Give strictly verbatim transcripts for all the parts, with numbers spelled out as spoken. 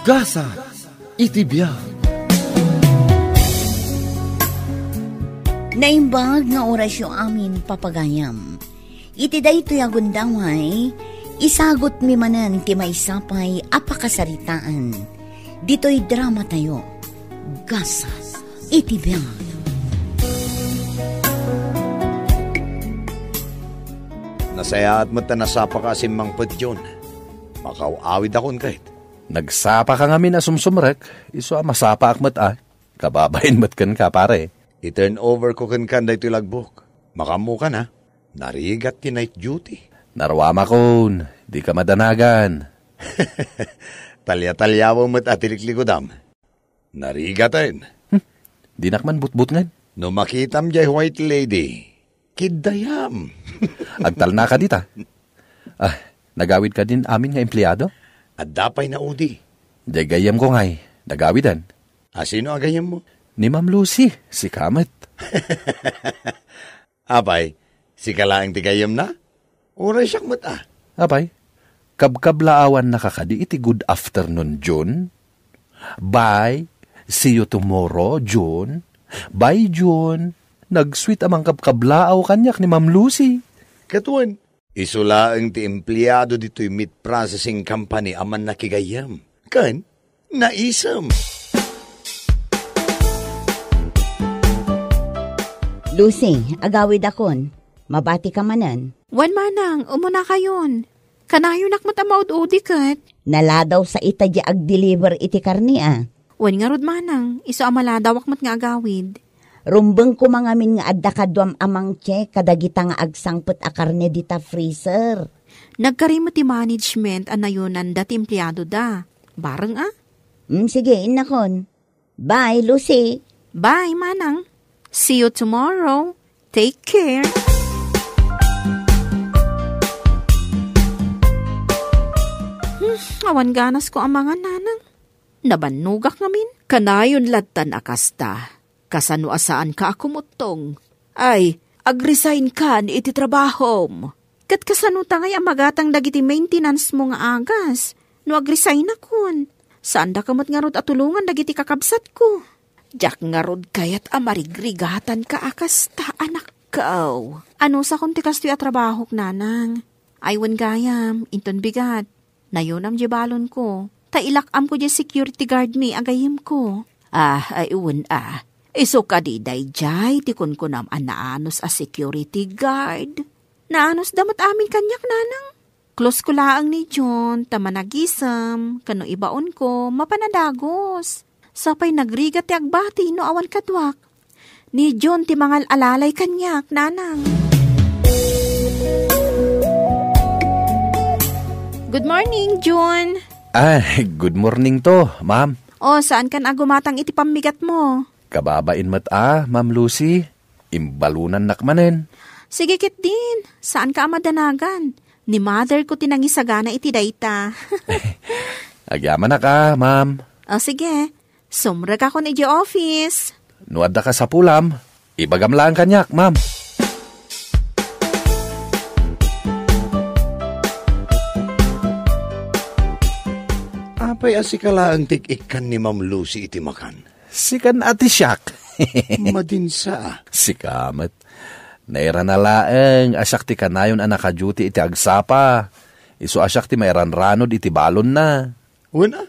Gasat iti biag. Naimbag nga orasyo amin, papagayam. Iti daytoy a gundaway, isagutmi manen ti maysa pay a pakasaritaan. Ditoy dramatayo, Gasat iti biag. Nasayaat met ta nasapaka a simmangpet, John. Makaw-awidakon ket. Nagsapaka ngamin a sumsumrek, isu a masapaak met a. Kababain met kenka, pare. I-turn over ko kenka daytoy lagbok. Makaammokan, ha? Narigat ti night duty. Naruamakon, dika madanagan. Talya-talyawem met a ti liklikudam. Narigaten. Hmm, dinak man butbutngen. No makitam jay white lady, kiddayam. Agtalnaka dita. Ah, nagawid kadin amin nga empleado? Adda pay naudi. Jay gayyemko ngay, nagawiden. A, sino a gayyemmo? Ni Ma'am Lucy, sika met. Apay, sika laeng ti gayyemna? Uray siak met a. Apay, kabkablaawannaka kadi iti good afternoon, June? Bye, see you tomorrow, June? Bye, June. Nag-sweet a mangkabkablaaw kaniak ni Ma'am Lucy. Ket wen, isu laeng ti empleado ditoy meat processing company a mannakigayyem. Ken, naisem. Lucy, agawidakon. Mabatika manen. Wen manang, umunakayon. Kanayonak met a maud-udi ket. Naladaw sa ita di agdeliver iti karne a. Wen ngarud manang, isu a maladawak met nga agawid. Rumbeng koma ngamin nga adda kaduam a mangcheck kadagita nga agsangpet a karne dita freezer. Nagkari met ti management a nayonanda ti empleadoda. Bareng a? Mm, sige, innakon. Bye, Lucy. Bye, Manang. See you tomorrow. Take care. Hmm, awan ganasko a mangan, Nanang. Nabannogak ngamin. Kanayon lattan a kasta. Kasano a saanka a kumuttong? Ay, agresign kan iti trabahom. Ket kasano ta ngay a magatang dagiti maintenance mo nga agas no agresign akon? Saandaka met ngarud a tulongan dagiti kakabsatko. Diak ngarud kayat a marigrigatanka a kasta, anakko. Anusakon ti kastoy a trabahok, Nanang. Ay, wen gayam, inton bigat. Nayonam diay balonko, ta ilak-amko diay security guard mi a gayyemko. Ah, ay, wen a. Isu kadi daydiay ti kunkunam a naanus a security guard? Naanusda met amin kaniak, Nanang. Close ko laeng ni John, ta managisem, ken no ibaonko, mapan a dagus. Sapay nagrigat ti agbati no awan kaduak. Ni June ti mangal-alalay kaniak, Nanang. Good morning, June. Ah, good morning to, ma'am. Oh, saan kan a gumatang iti pammigat mo? Kababain met a, Ma'am Lucy. Imbalonannak manen. Sige ketdin, saan ka a madanagan. Ni mother ko ti nangisagana iti dayta. Agyamanak a, ma'am. O sige, sumrekakon idiay office. No adda kasapulam, ibagam laeng kaniak, ma'am. Apay a sika laeng ti ikkan ni Ma'am Lucy iti makan? Sikan a ti siak. Madinsa a. Sika met. Nairana laeng a siak ti kanayon a naka-duty iti agsapa. Isu a siak ti mairanranod iti balonna. Wen a?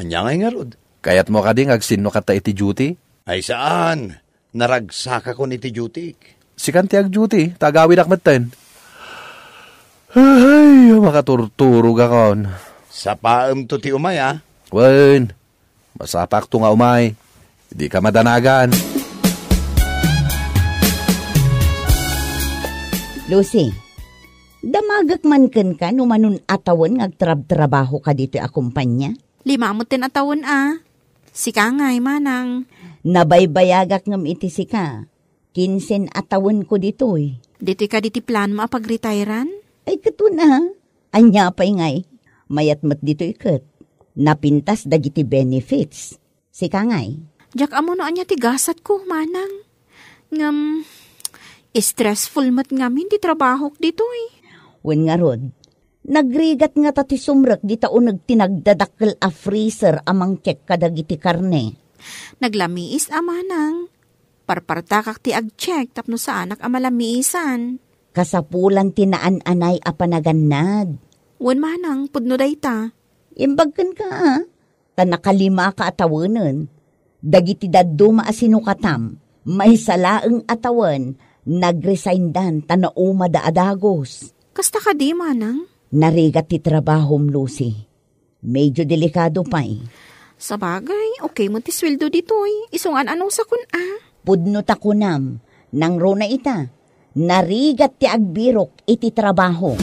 Ania ngay ngarud? Kayatmo kadi nga agsinnukatta iti duty? Ay saan. Naragsakakon iti duty. Sikan ti ag-duty, ta agawidak metten. Ay, makaturturogakon. Sapaemto ti umay, a? Wen, masapakto nga umay. Dika madanagan. Lucy, damagek man kenka no manon a tawen nga agtrabtrabahoka ditoy a kompania? Lima metten a tawen a. Sika ngay, manang. Nabaybayagak ngem iti sika. Kinsen a tawenko ditoy. Ditoy kadi ti planmo a pagretairan? Ay, ket wen a. Ania pay ngay? Mayat met ditoy ket. Napintas dagiti benefits. Sika ngay? Diak ammo no ania ti gasatko, manang. Ngem, stressful met ngamin ti trabahok ditoy. Wen ngarud, Nagrigat ngata ti sumrek dita uneg ti nagdadakkel a freezer a mangcheck kadagiti karne. Naglamiis a manang. Parpartakak ti agcheck tapno saanak a malamiisan. Kasapulan ti naan-anay a panagannad. Wen manang, pudno dayta. Imbag kenka, a? Ta nakalimaka a tawenen. Dagiti dadduma a sinukatam, maysa laeng a tawen, nagresign-dan ta naumada a dagus. Kasta kadi, manang? Narigat ti trabahom, Lucy. Medyo delikado pay. Sabagay, okay met ti sueldo ditoy. Isu nga an-anusakon a. Pudno ta kunam, nangruna ita, narigat ti agbirok iti trabaho.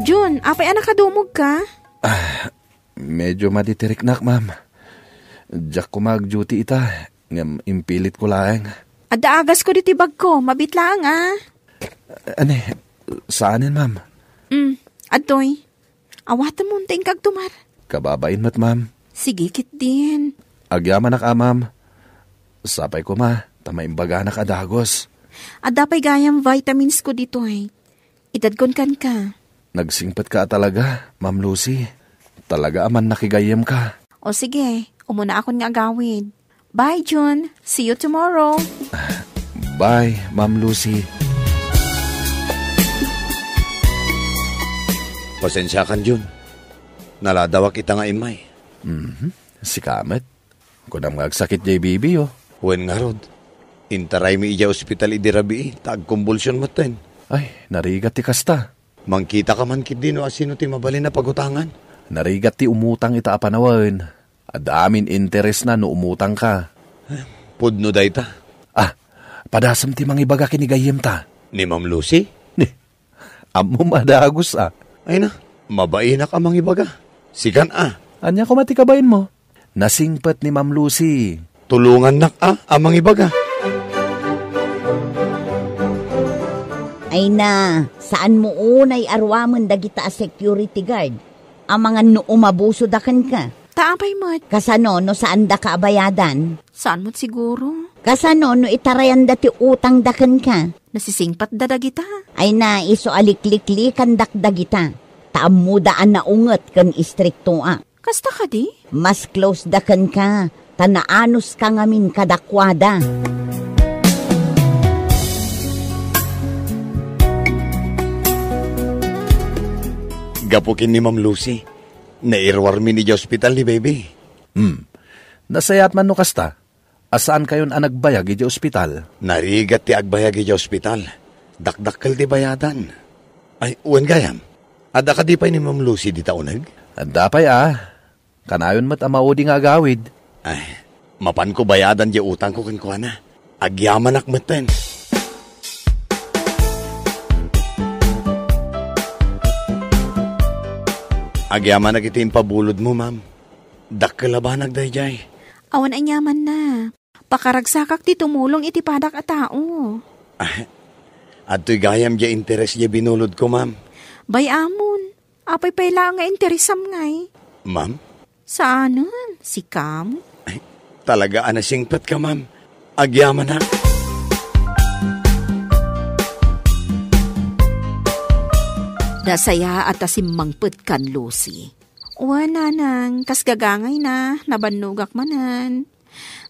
Jun, apay a nakadumogka? Ah, medyo maditiriknak, ma'am. Diak koma agduty ita, ngem impilitko laeng. Adda agasko ditoy bagko, mabiit laeng a. Ania, saanen, ma'am? Mm, adtoy. Awatemon ta inka agtumar. Kababain met, ma'am. Sige ketdin. Agyamanak a, ma'am. Sapay koma, ta maimbaganak a dagus. Adda pay gayam vitaminsko ditoy. Itedkon kenka. Nagsingpetka a talaga, Ma'am Lucy. Talaga a mannakigayyemka. O sige, umunaakon nga agawid. Bye, Jun. See you tomorrow. Bye, Ma'am Lucy. Pasensiakan, Jun. Naladawak ita nga immay. Mhm. Sika met. Kunam nga agsakit jay baby, oh. Wen ngarud, intaraymi idiay ospital idi rabii, ta agkumbulsion metten. Ay, narigat ti kasta. Mangkitaka man ketdi no asino ti mabalin a pagutangan. Narigat ti umutang ita a panawen. Adda amin interesna no umutangka. Pudno dayta. Ah, padasem ti mangibaga ken ni gayyemta. Ni Ma'am Lucy? Ni, ammom a dagus a. Ay na, mabainak a mangibaga. Sikan a. Ania koma ti kabainmo? Nasingpet ni Ma'am Lucy. Tulongannak a, a mangibaga. Ay na, saanmo unay a ruamen dagita a security guard? Amangan no umabusoda kenka. Ta apay met? Kasano no saandaka a bayadan? Saan met siguro? Kasano no itarayanda ti utangda kenka? Nasisingpetda dagita. Ay na, isu a likliklikandak dagita. Ta ammoda a naunget ken istriktoak. Kasta kadi? Mas close da kenka, ta naanuska ngamin kadakuada. Gapu ken ni Ma'am Lucy, nairuarmin idiay ospital ni Baby. Hmm. Nasayaat man no kasta. A saankayon a nagbayag idiay ospital? Narigat ti agbayag idiay ospital. Dakdakkel ti bayadan. Ay, wen gayam. Adda kadi pay ni Ma'am Lucy dita uneg? Adda pay a. Kanayon met a maudi nga agawid. Ay, mapanko bayadan diay utangko kenkuana. Agyamanak metten. Agyamanak iti impabulodmo, ma'am. Dakkel a banag daydiay. Awan aniamanna. Pakaragsakak ti tumulong iti padak a tao. Ah, adtoy gayam diay interes diay binulodko, ma'am. Bay-amon, apay pay laeng nga interesam ngay? Ma'am? Saanen, sikam? Ay, talaga a nasingpetka, ma'am. Agyamanak. Nasayaat a simmangpetkan, Lucy. Wen, nanang, kas gagangayna, nabannogak manen.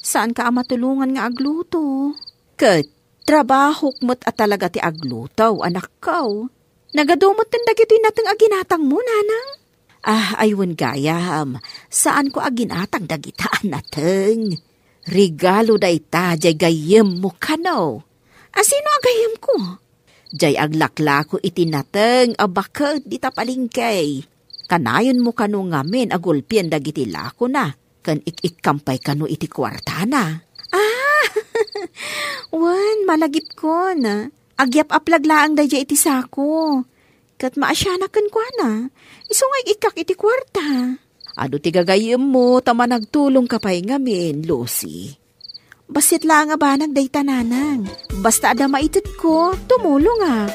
Saanka a matulongan nga agluto. Ket trabahok met a talaga ti agluto, anakko. Nagadu metten dagitoy nateng a ginatangmo, nanang? Ah, ay wen gayam, saanko a ginatang dagita a nateng. Regalo dayta diay gayyemmo kano. Asino a gayyemko? Diay aglaklako iti nateng a baket dita palengke. Kanayonmo kano ngamin a gulpien dagiti lakona ken ik-ikkam pay kano iti kuartana. Ah! Wen, malagitkon. Agyap-aplag laeng daydiay iti sako. Ket maasianak kenkuana. Isu nga ik-ikkak iti kuarta. Adu ti gagayyemmo ta managtulongka pay ngamin, Lucy. Bassit laeng a banag dayta, nanang. Basta adda maitedko, tumulongak.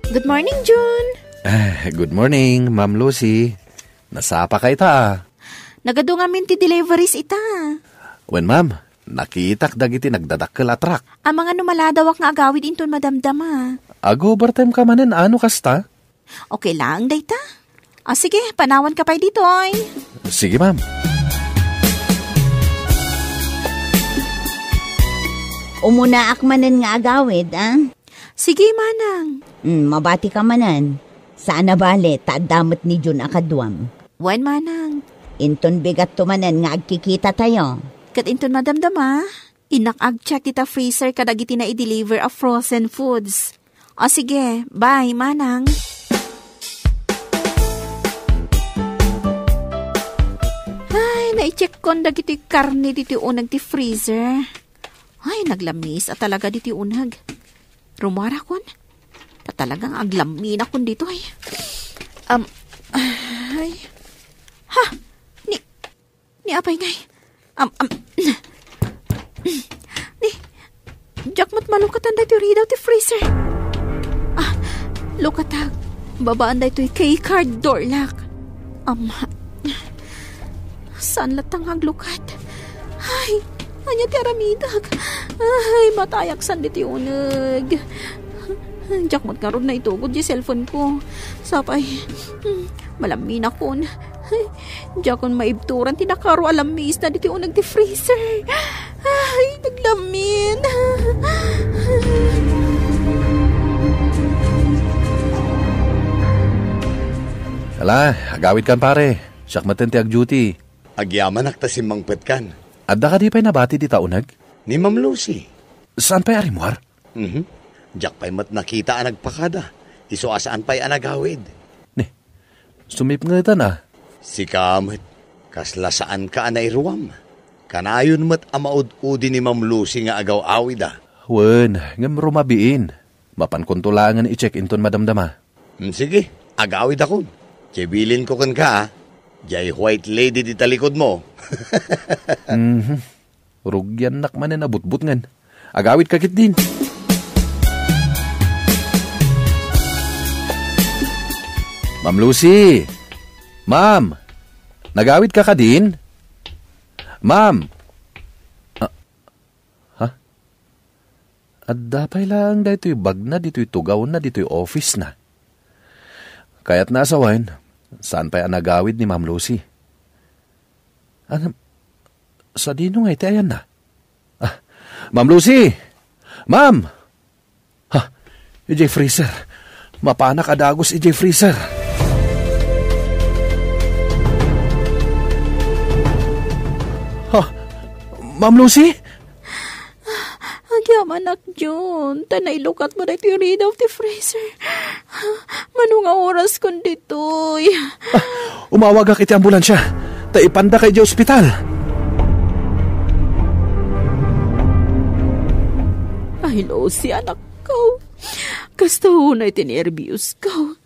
Good morning, Jun. Ah, good morning, Ma'am Lucy. Nasapaka ita a. Nagadu ngamin ti deliveries ita. Wen, ma'am, nakitak dagiti nagdadakkel a truck. Amangan no maladawak nga agawid inton madamdama. Agubertem ka manen, ano kasta? Okay lang dayta. Ah, sige, panawan ka pay ditoy. Sige, ma'am. Umunaak manen nga agawid, ah? Sige, manang. Hmm, mabati ka manen. Saan a bale, ta adda met ni Jun a kaduam. Wen, manang. Inton bigatto manen nga agkikitatayo. Ket inton madamdama, innak agcheck dita freezer kadagiti naideliver a frozen foods. O sige, bye, manang. Ay, naicheckon dagiti karne ditoy uneg ti freezer. Ay, naglamis a talaga ditoy uneg. Rumuarakon. Ta talagang aglaminakon ditoy. Um, ay. Ha! Ni, ni apay ngay? Um, um, ni, diak met malukatan daytoy ridaw ti freezer. Ah, lukatag. Babaan daytoy key card door lock. Um, saan latta nga aglukat? Ay, ania ti aramidek? Ay, matayak san ditoy uneg. Diak met ngarud naitugod ti cellphone ko. Sapay, hmm, malaminakon. Ay, diakon maibturan ti nakaro a lamisna ditoy uneg ti freezer. Ay, naglamin. Ala, agawidkan, pare. Siak metten ti agduty. Agyamanak ta simmangpetkan. Adda kadi pay nabati dita uneg? Ni Ma'am Lucy. Saan pay a rimmuar? Mhm. Diak pay met nakita a nagpakada. Isu a saan pay a nagawid. Ni, sumipngetan a. Sika met, kasla saanka a nairuam. Kanayon met a maud-udi ni Ma'am Lucy nga agaw-awida. Wen, ngem rumabiin. Mapankonto laengen i-check inton madamdama. Hmm, sige, agawidakon. Diay bilinko kenka, a. Diay white lady ti talikudmo. Mhm. Rugiannak manen a butbutngen. Agawidka ketdin. Ma'am Lucy! Ma'am! Nagawidka kadin? Ma'am! Ah, ha? Adda pay laeng daytoy bagna ditoy tugawna ditoy office-na. Kayatna a sawen, saan pay a nagawid ni Ma'am Lucy. Ano? Sadino ngay ti ayanna? Ah, Ma'am Lucy! Ma'am! Ha, idiay freezer. Mapanak a dagus idiay freezer. Ha, Ma'am Lucy? Agyamanak, Jun, ta nailukatmo daytoy ridaw ti freezer. Mano nga oraskon ditoy? Ah, umawagak iti ambulansia, ta ipandaka idiay ospital. Ay, Lucy, anakko. Kasta unay ti nerbios ko.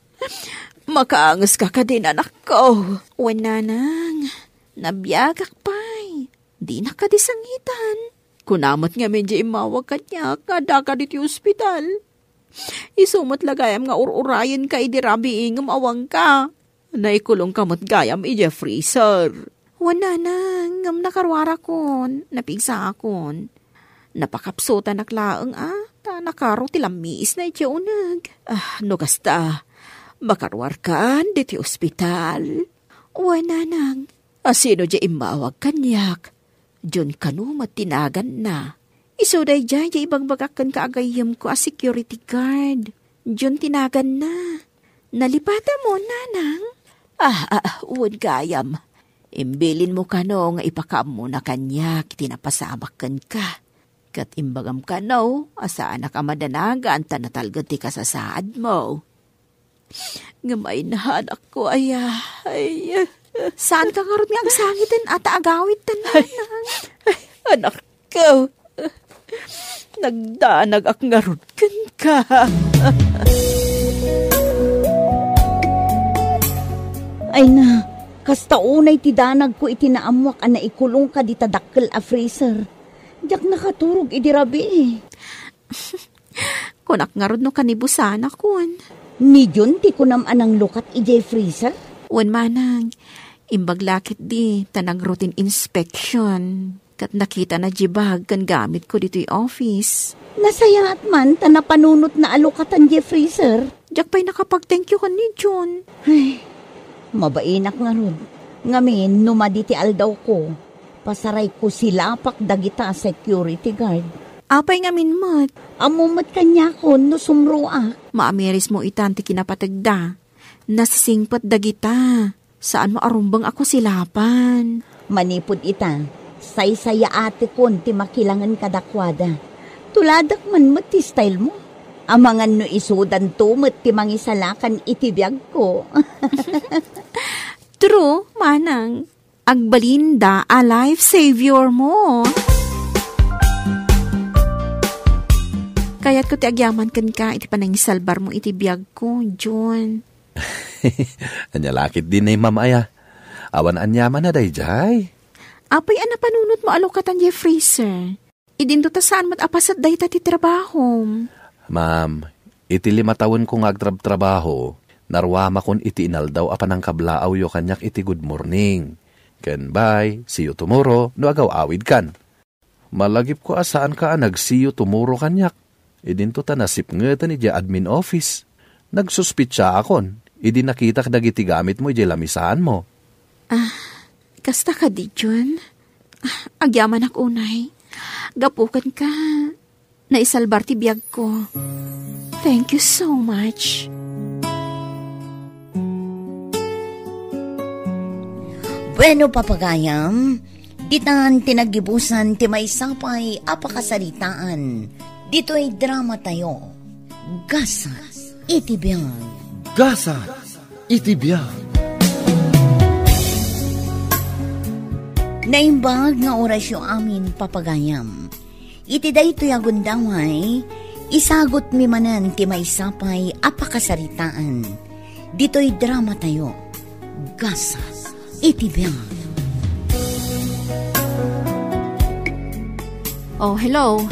Makaangeska kadin, anakko? Wen, nanang. Nabiagak pay. Dinak kadi sangitan. Kuna met ngamin diay immawag kaniak nga addaka ditoy ospital. Isu met la gayam nga ur-urayenka idi rabii ngem awanka. Naikulongka met gayam idiay freezer. Wen, nanang, ngem nakaruarakon, napigsaakon. Napakapsutanak laeng a, ta nakaro ti lammiisna idiay uneg. Ah, no kasta, makaruarkan ditoy ospital. Wen, nanang, asino diay immawag kaniak? Jun kano met ti naganna? Isu daydiay diay ibagbagak kenka a gayyemko a security guard. Jun ti naganna. Nalipatamon, nanang? Ah, ah, ah, wen gayam. Imbilinmo kano nga ipakaammona kaniak ti napasamak kenka. Ket imbagam kano a saanak a madanagan ta natalged ti kasasaadmo. Ngem ay, anakko, aya, ay. Saanka ngarud nga agsangiten a ta agawidta, nanang? Ay, anakko. Nagdanagak ngarud kenka. Ay na, kasta unay ti danagko iti naammoak a naikulongka dita dakkel a freezer. Diak nakaturog idi rabii. Kunak ngarud no kanibusanakon. Ni Jun ti kunam a nanglukat idiay freezer? Wen, manang. Imbag la ketdi ta nag-routine inspection ket nakitana diay bag ken gamitko ditoy office. Nasayaat man ta napanunotna a lukatan diay freezer. Diak pay nakapag-thank you ken ni Jun. Ay, mabainak ngarud. Ngamin, no madi ti aldawko, pasarayko silapak dagita a security guard. Apay ngamin met? Ammom met kaniakon no sumroak. Maamirismo itan ti kinapategda. Nasisingpet dagita. Saanmo a rumbeng a kusilapan. Manipud ita, saysayaatekon ti makilangen kadakuada. Tuladak man met ti style mo. Amangan no isudanto met ti mangisalakan iti biagko. True, manang. Agbalinda a life savior mo. Kayatko ti agyaman kenka iti panangisalbar mo iti biagko, Jun. Ania la ketdi ni Mama aya? Awan aniamanna daydiay? Apay a napanunotmo a lukatan diay freezer? Idinto ta saan met a paset dayta ti trabahom. Ma'am, iti lima tawenko nga agtrabtrabaho, naruamakon iti inaldaw a panangkablaawyo kaniak iti good morning. Ken bye, see you tomorrow, no agaw-awidkan. Malagipko a saanka a nag-see you tomorrow kaniak. Idinto ta nasipngeten idiay admin office. Nagsuspetsaakon, idi nakitak dagiti gamitmo idiay lamisaanmo. Ah, kasta kadi, Jun? Ah, agyamanak unay. Gapu kenka, naisalbar ti biagko. Thank you so much. Bueno, papagayam, ditan ti naggibusan ti maysa pay a pakasaritaan ditoy dramatayo, Gasat iti Biag. Gasat iti Biag. Naimbag nga orasyo amin, papagayam. Iti daytoy a gundaway, isagutmi manen ti maysa pay a pakasaritaan ditoy dramatayo, Gasat iti Biag. Oh, hello.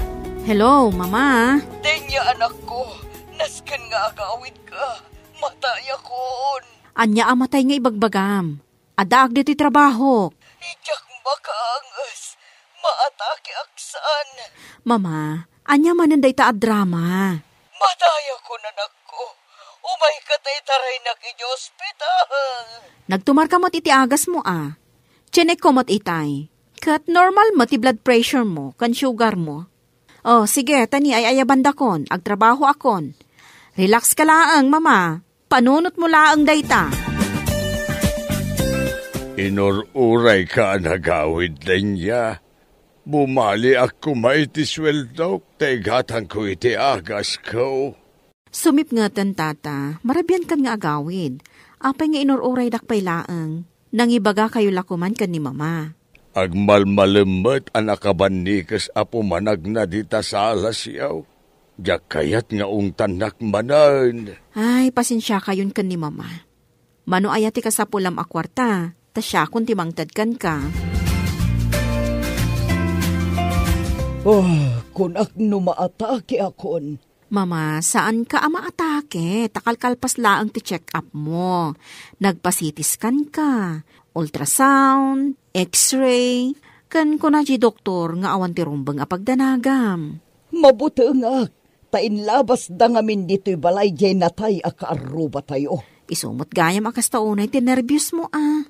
Hello, Mama. Denia, anakko, nasken nga agawidka. Matayakon. Ania a matay nga ibagbagam? Addaak ditoy trabahok. Diak makaanges. Maatakeak san. Mama, ania manen dayta a drama? Matayakon, anakko. Umayka ta itaraynak iti ospital. Nagtumarka met iti agasmo a. Chienekko met itay. Ket normal met ti blood pressure mo ken sugar mo. Oh, sige, ta ni ay-ayabandakon, agtrabahoakon. Relax ka laeng, Mama. Panunotmo laeng dayta. Inur-urayka a nagawid, Denia. Bumaliak koma iti sueldok ta igatangko iti agasko. Sumipngeten, Tata, marabiankan nga agawid. Apay nga inur-uraydak pay laeng? Nangibagakayo la koman ken ni Mama. Agmalmalem met a nakabannikes a pumanagna dita sala, siaw. Diak kayat nga ungtannak manen. Ay, pasensiakayon ken ni Mama. Mano aya ti kasapulam a kuarta, ta siakon ti mangted kenka. Oh, kunak no maatakeakon. Mama, saanka a maatake, ta kalkalpas laeng ti check-up mo. Nagpa-C T scan ka, ultrasound, X-ray, ken kuna ti doktor nga awan ti rumbeng a pagdanagam. Mabutengak, ta inlabasda ngamin ditoy balay diay natay a kaarrubatayo. Isu met gayam a kasta unay ti nerbios mo a.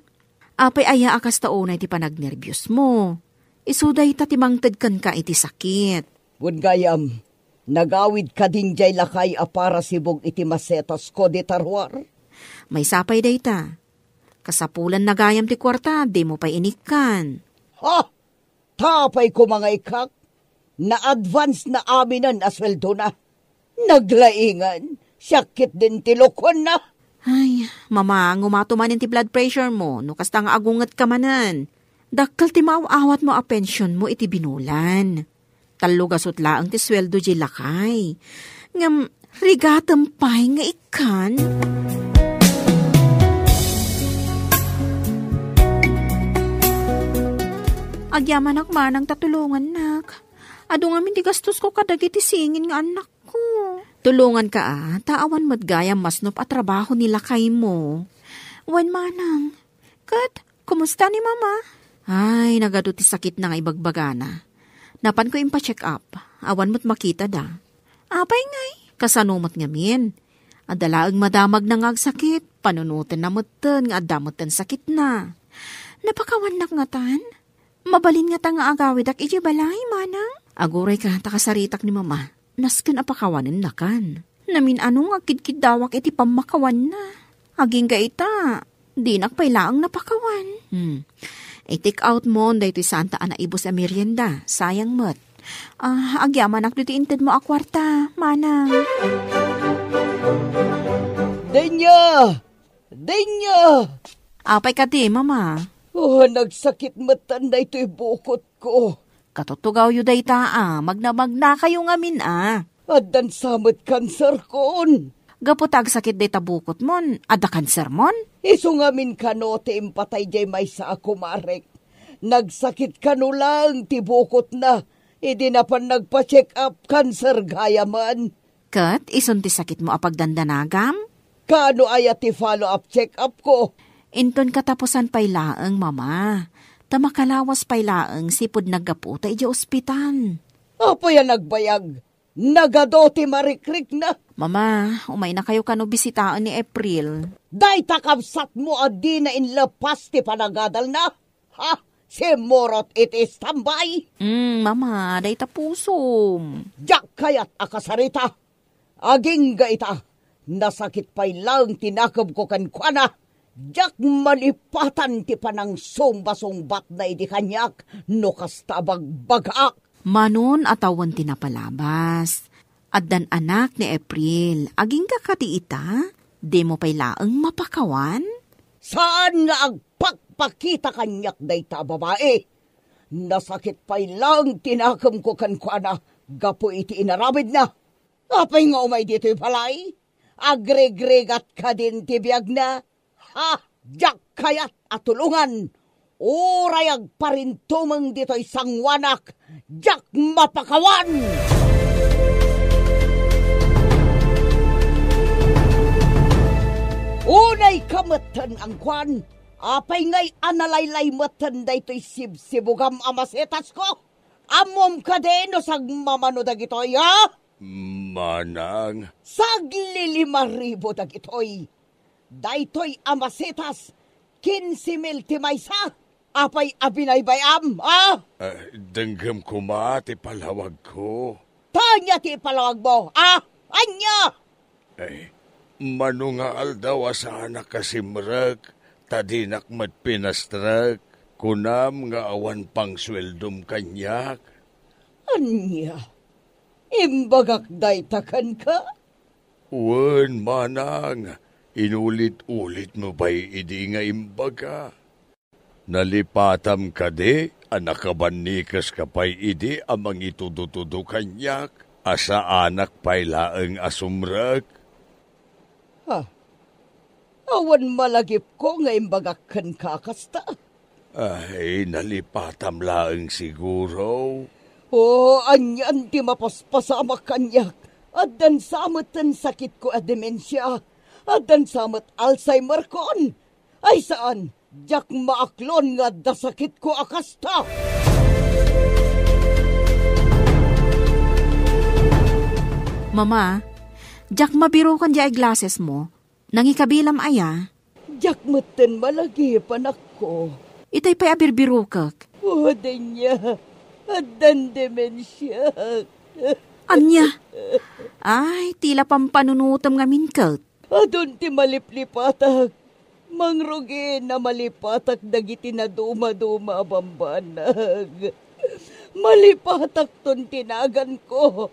Apay aya a kasta unay ti panagnerbios mo? Isu dayta ti mangted kenka iti sakit. Wen gayam, nagawid kadin diay lakay a para sibug iti masetasko dita ruar? Maysa pay dayta. Kasapulanna gayam ti kuarta, dimo pay inikkan. Ha? Ta apay koma nga ikkak? Na-advance na aminen a sueldona. Naglaingan, siak ketdin ti lokuanna. Ay, Mama, ngumatomanen ti blood pressure mo, no kasta nga agungetka manen. Dakkel ti maaw-awat mo a pension mo iti binulan. Tallo gasut laeng ti sueldo diay lakay. Ngem, rigatem pay nga ikkan? Agyamanak manang ta tulongannak. Adu ngamin ti gastosko kadagiti singin nga annakko. Tulonganka a, ta awan met gayam masnop a trabaho ni lakaymo. Wen manang, ket Kumusta ni Mama? Ay, nagadu ti sakitna nga ibagbagana. Napanko impacheck up. Awan met makitada. Apay ngay? Kasano met ngamin? Adda laeng madamagna nga agsakit. Panunotenna metten nga adda metten sakitna. Napakawannak ngatan? Mabalin ngata nga agawidak idiay balay, Manang? Agurayka ta kasaritak ni Mama. Nasken a pakawanennakan. Namin-ano nga agkidkiddawak iti pammakawanna. Agingga ita, dinak pay laeng napakawan. Hmm. I-take out mo daytoy santa a naibus a merienda. Sayang met. Ah, agyamanak ditoy intedmo a kuarta, Manang. Denya! Denya! Apay kadi, Mama? Oh, nagsakit metten daytoy bukotko. Katutugawyo dayta, a. Magna-magnakayo ngamin, a. Addan sa met kanserkon. Gapu ta agsakit dayta bukotmon, adda kansermon? Isu ngamin kano ti impatay diay maysa a kumarek. Nagsakit kano laeng ti bukotna, idi napan nagpa-check up, kanser gayamen. Ket isun ti sakitmo a pagdandanagam? Kaano aya ti follow-up check-up ko? Inton katapusan pay laeng, Mama. Ta makalawas pay laeng sipud naggaputa idiay ospital. Apay a nagbayag? Nagadu ti marikrikna. Mama, umaynakayo kano bisitaen ni April. Dayta kabsatmo a dina inlepas ti panagadalna? Ha? Simmurot iti istambay? Mm, Mama, dayta pusom. Diak kayat a kasarita. Agingga ita, nasakit pay laeng ti nakemko kenkuana. Diak malipatan ti panangsungba-sungbatna idi kaniak no kasta a bagbagaak. Manon a tawen ti napalabas. Addan anak ni April. Agingga kadi ita? Dimo pay laeng mapakawan? Saan nga agpakpakita kaniak dayta a babai? Nasakit pay laeng ti nakemko kenkuana gapu iti inaramidna. Apay nga umay ditoy balay? Agrigrigat kadin ti biagna? Ha? Diak kayat a tulongan. Uray agparintumeng ditoy sangoanak, diak mapakawan! Unay ka metten, angkuan, apay ngay a nalaylay metten daytoy sibsibugam a masetasko? Ammom kadi no sagmamano dagitoy, ha? Manang. Saglilima ribu dagitoy. Daytoy a masetas, kinse mil ti maysa. Apay a binaybay-am, a? Ah, denggem koma ti palawagko. Ta ania ti ipalawagmo, a? Ania? Ay, mano nga aldaw a saanak a simrek, ta dinak met pinastrek. Kunam nga awan pangsueldom kaniak. Ania? Imbagak dayta kenka? Wen, manang, inulit-ulitmo pay idi nga imbaga. Nalipatam kadi a nakabannikes ka pay idi a mangitudutudo kaniak a saanak pay laeng a sumrek? Ha? Awan malagipko nga imbagak kenka a kasta. Ay, nalipatam laeng siguro. O, anian ti mapaspasamak kaniak? Addan sa met ti sakitko a demensia. Addan sa met Alzheimer kon. Ay saan, diak maaklon nga adda sakitko a kasta. Mama, diak mabirukan di eyeglasses mo. Nangikabilam aya? Diak metten malagip, anakko. Itay pay a birbirukek. O, denya. Addan demensiak. Ania? Ay, tila pampanunutem ngamin ket. Adun ti maliplipatak. Mangrugin a malipatak dagiti nadumaduma a bambanag. Malipatakton ti naganko.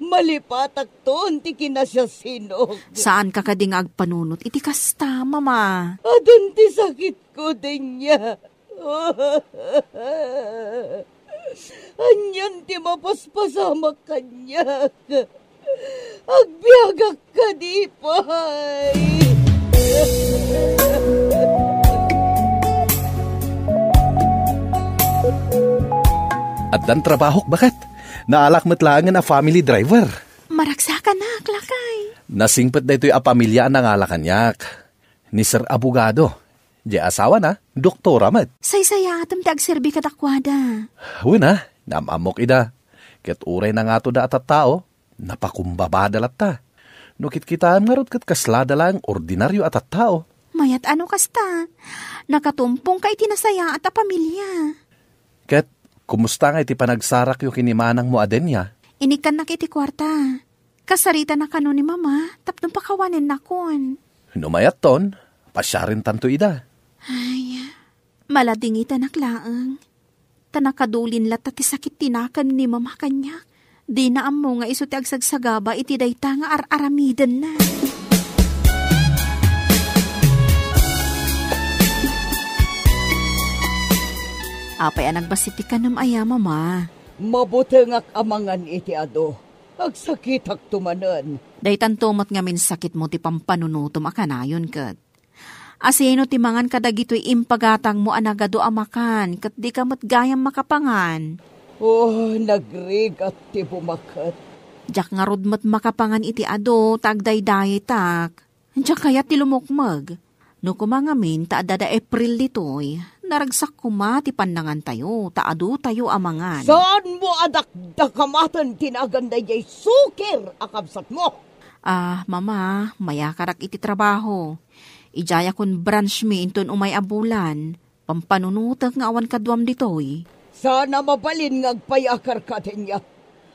Malipatakton ti kinasiasinok. Saanka kadi nga agpanunot iti kasta, Mama? Adun ti sakitko, Denya. Anian ti mapaspasamak kaniak? Agbiagak kadi pay. Addan trabahok, baket. Naalak met laengen a family driver. Maragsakanak, lakay. Nasingpet daytoy a pamilia a nangala kaniak. Ni Sir Abogado. Diay asawana, doktora met. Saysayaatem ti agserbi kadakuada. Wen a, naam-ammok ida. Ket uray nangatoda a tattao, napakumbabada latta. No kitkitaem ngarud ket kaslada laeng ordinario a tattao. Mayat a no kasta. Nakatumpongka iti nasayaat a pamilia. Ket kumusta nga iti panagsarakyo ken ni manangmo a Denia? Inikkannak iti kuarta. Kasarita na kano ni Mama tapno pakawanennakon. No mayatton, pasiarentanto ida. Ay, maladingitanak laeng. Ta nakadulin latta ti sakit ti nakem ni Mama kaniak. Dina ammo nga isu ti agsagsagaba iti dayta nga ar-aramidenna. Apay a nagbassit ti kanem aya, Mama? Mabutengak a mangan iti adu. Agsakitakto manen. Daytanto met ngamin sakitmo ti pampanunotem a kanayon ket. Asino ti mangan kadagitoy impagatangmo a nagadu a makan ket dika met gayam makapangan? Oh, nagrigat ti bumaket. Diak ngarud met makapangan iti adu ta agdaydayetak. Diak kayat ti lumukmeg. No koma ngamin ta adda da April ditoy, naragsak koma ti pannangantayo ta adutayo a mangan. Saanmo a dakdakamaten ti nagan daydiay sukir a kabsatmo? Ah, Mama, mayakarak iti trabaho. Idiayakon branch mi inton umay a bulan. Pampanunotek nga awan kaduam ditoy. Saan a mabalin nga agpayakarka, Denia.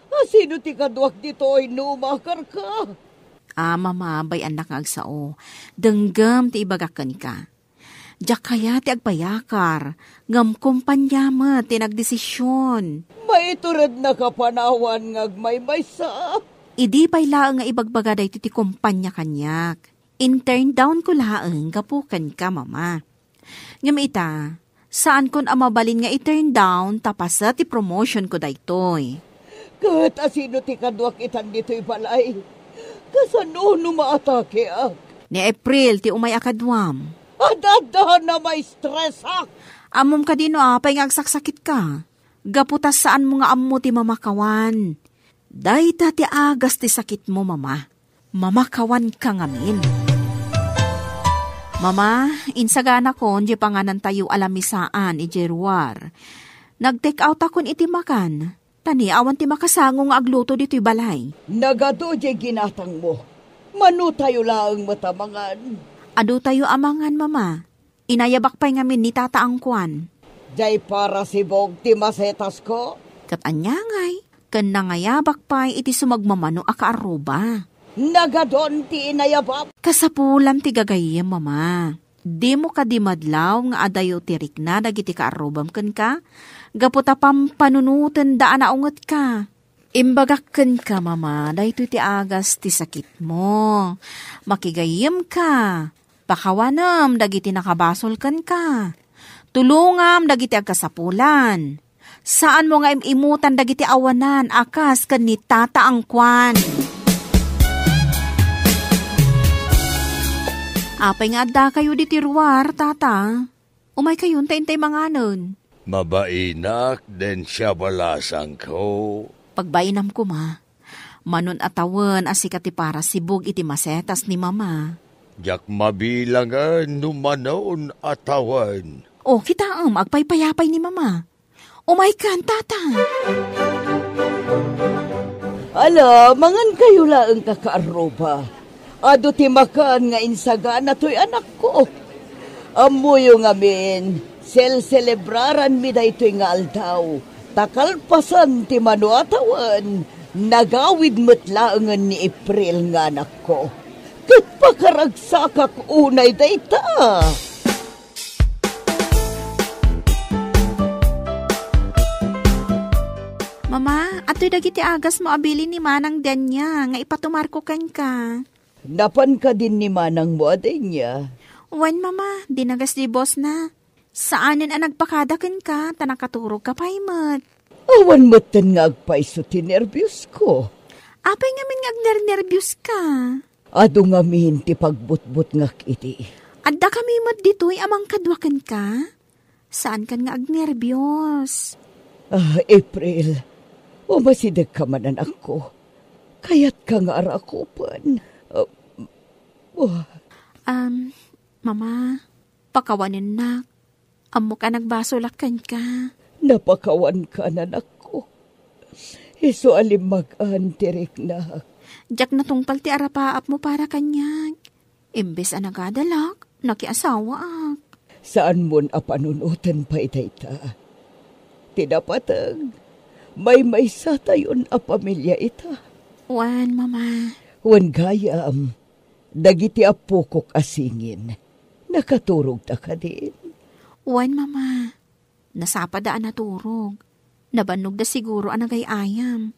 Asino ti kaduak ditoy no umakarka? Ah, Mama, bay-annak nga agsao. Denggem ti ibagak kenka. Diak kayat ti agpayakar, ngem kompania met ti nagdesisyon. Maiturednaka panawan nga agmaymaysa. Idi pay laeng nga ibagbaga daytoy ti kompania kaniak. In-turn down ko laeng gapu kenka, Mama. Ngem ita, saankon a mabalin nga i-turn down ta paset ti promotion ko daytoy. Ket asino ti kaduak itan ditoy balay? Kasano no maatakeak? Ni April ti umay a kaduam. Adda, adda, na maistresak! Ammom kadi no apay nga agsaksakitka? Gapu ta saanmo nga ammo ti mamakawan. Dayta ti agas ti sakitmo, Mama. Mamakawanka ngamin. Mama, insaganakon diay panganantayo a lamisaan idiay ruar. Nag-take outakon iti makan, ta ni awan ti makasango nga agluto ditoy balay. Nagadu diay ginatangmo. Manotayo laeng met a mangan. Adutayo a mangan, Mama. Inayabak pay ngamin ni Tata Angkuan. Diay parasibog ti masetasko? Ket ania ngay, ken nangayabak pay iti sumagmamano a kaarruba. Nagadun ti inayabak. Kasapulam ti gagayyem, Mama. Dimo kadi madlaw nga adayo ti rikna dagiti kaarrubam kenka? Gapu ta pampanunotenda a naungetka. Imbagak kenka, Mama, daytoy ti agas ti sakitmo. Makigayyemka. Pakawanem dagiti nakabasol kenka. Tulongam dagiti agkasapulan. Saanmo nga im-imutan dagiti awanan a kas ken ni Tata Angkuan. Apay nga addakayo ditoy ruar, Tata? Umaykayon ta intay manganen. Mabainak, Denia balasangko. Pagbainam koma. Manon a tawen a sika ti parasibog iti masetas ni Mama. Diak mabilangen no manon a tawen. O, kitaem, agpaypayapay ni Mama. Umaykan, Tata. Ala, mangankayo laeng, kakaarruba. Adu ti makan nga insagana toy anakko. Ammoyo ngamin, selselebraranmi daytoy nga aldaw, ta kalpasan ti mano a tawen, nagawid met laengen ni April nga anakko. Ket pakaragsakak unay dayta. Mama, atoy dagiti agasmo a bilin ni Manang Denia nga ipatumarko kenka. Napan kadin ni manangmo a Denia? Wen, Mama, dinagas di boss na. Saanen a nagpakada kenka, ta nakaturogka pay met. Awan metten nga agpayso ti nerbiosko. Apay ngamin nga agnernerbioska? Adu ngamin ti pagbutbutngak idi. Adda kami met ditoy a mangkadua kenka. Saankan nga agnerbios. Ah, April, umasidegka man, anakko. Kayatka nga arakupen. Ah, ah. Um, Mama, Pakawanennak. Ammok a nagbasolak kenka. Napakawanka, anakko. Isu a limmagan ti riknak. Diak natungpal ti arapaapmo para kaniak. Imbes a nagadalak, nakiasawaak. Saanmon a panunoten pay dayta. Ti napateg, maymaysatayon a pamilia ita. Wen, Mama. Wen gayam, dagiti appokok a singin, nakaturogda kadin? Wen, Mama. Nasapada a naturog. Nabannogda siguro a nagay-ayam.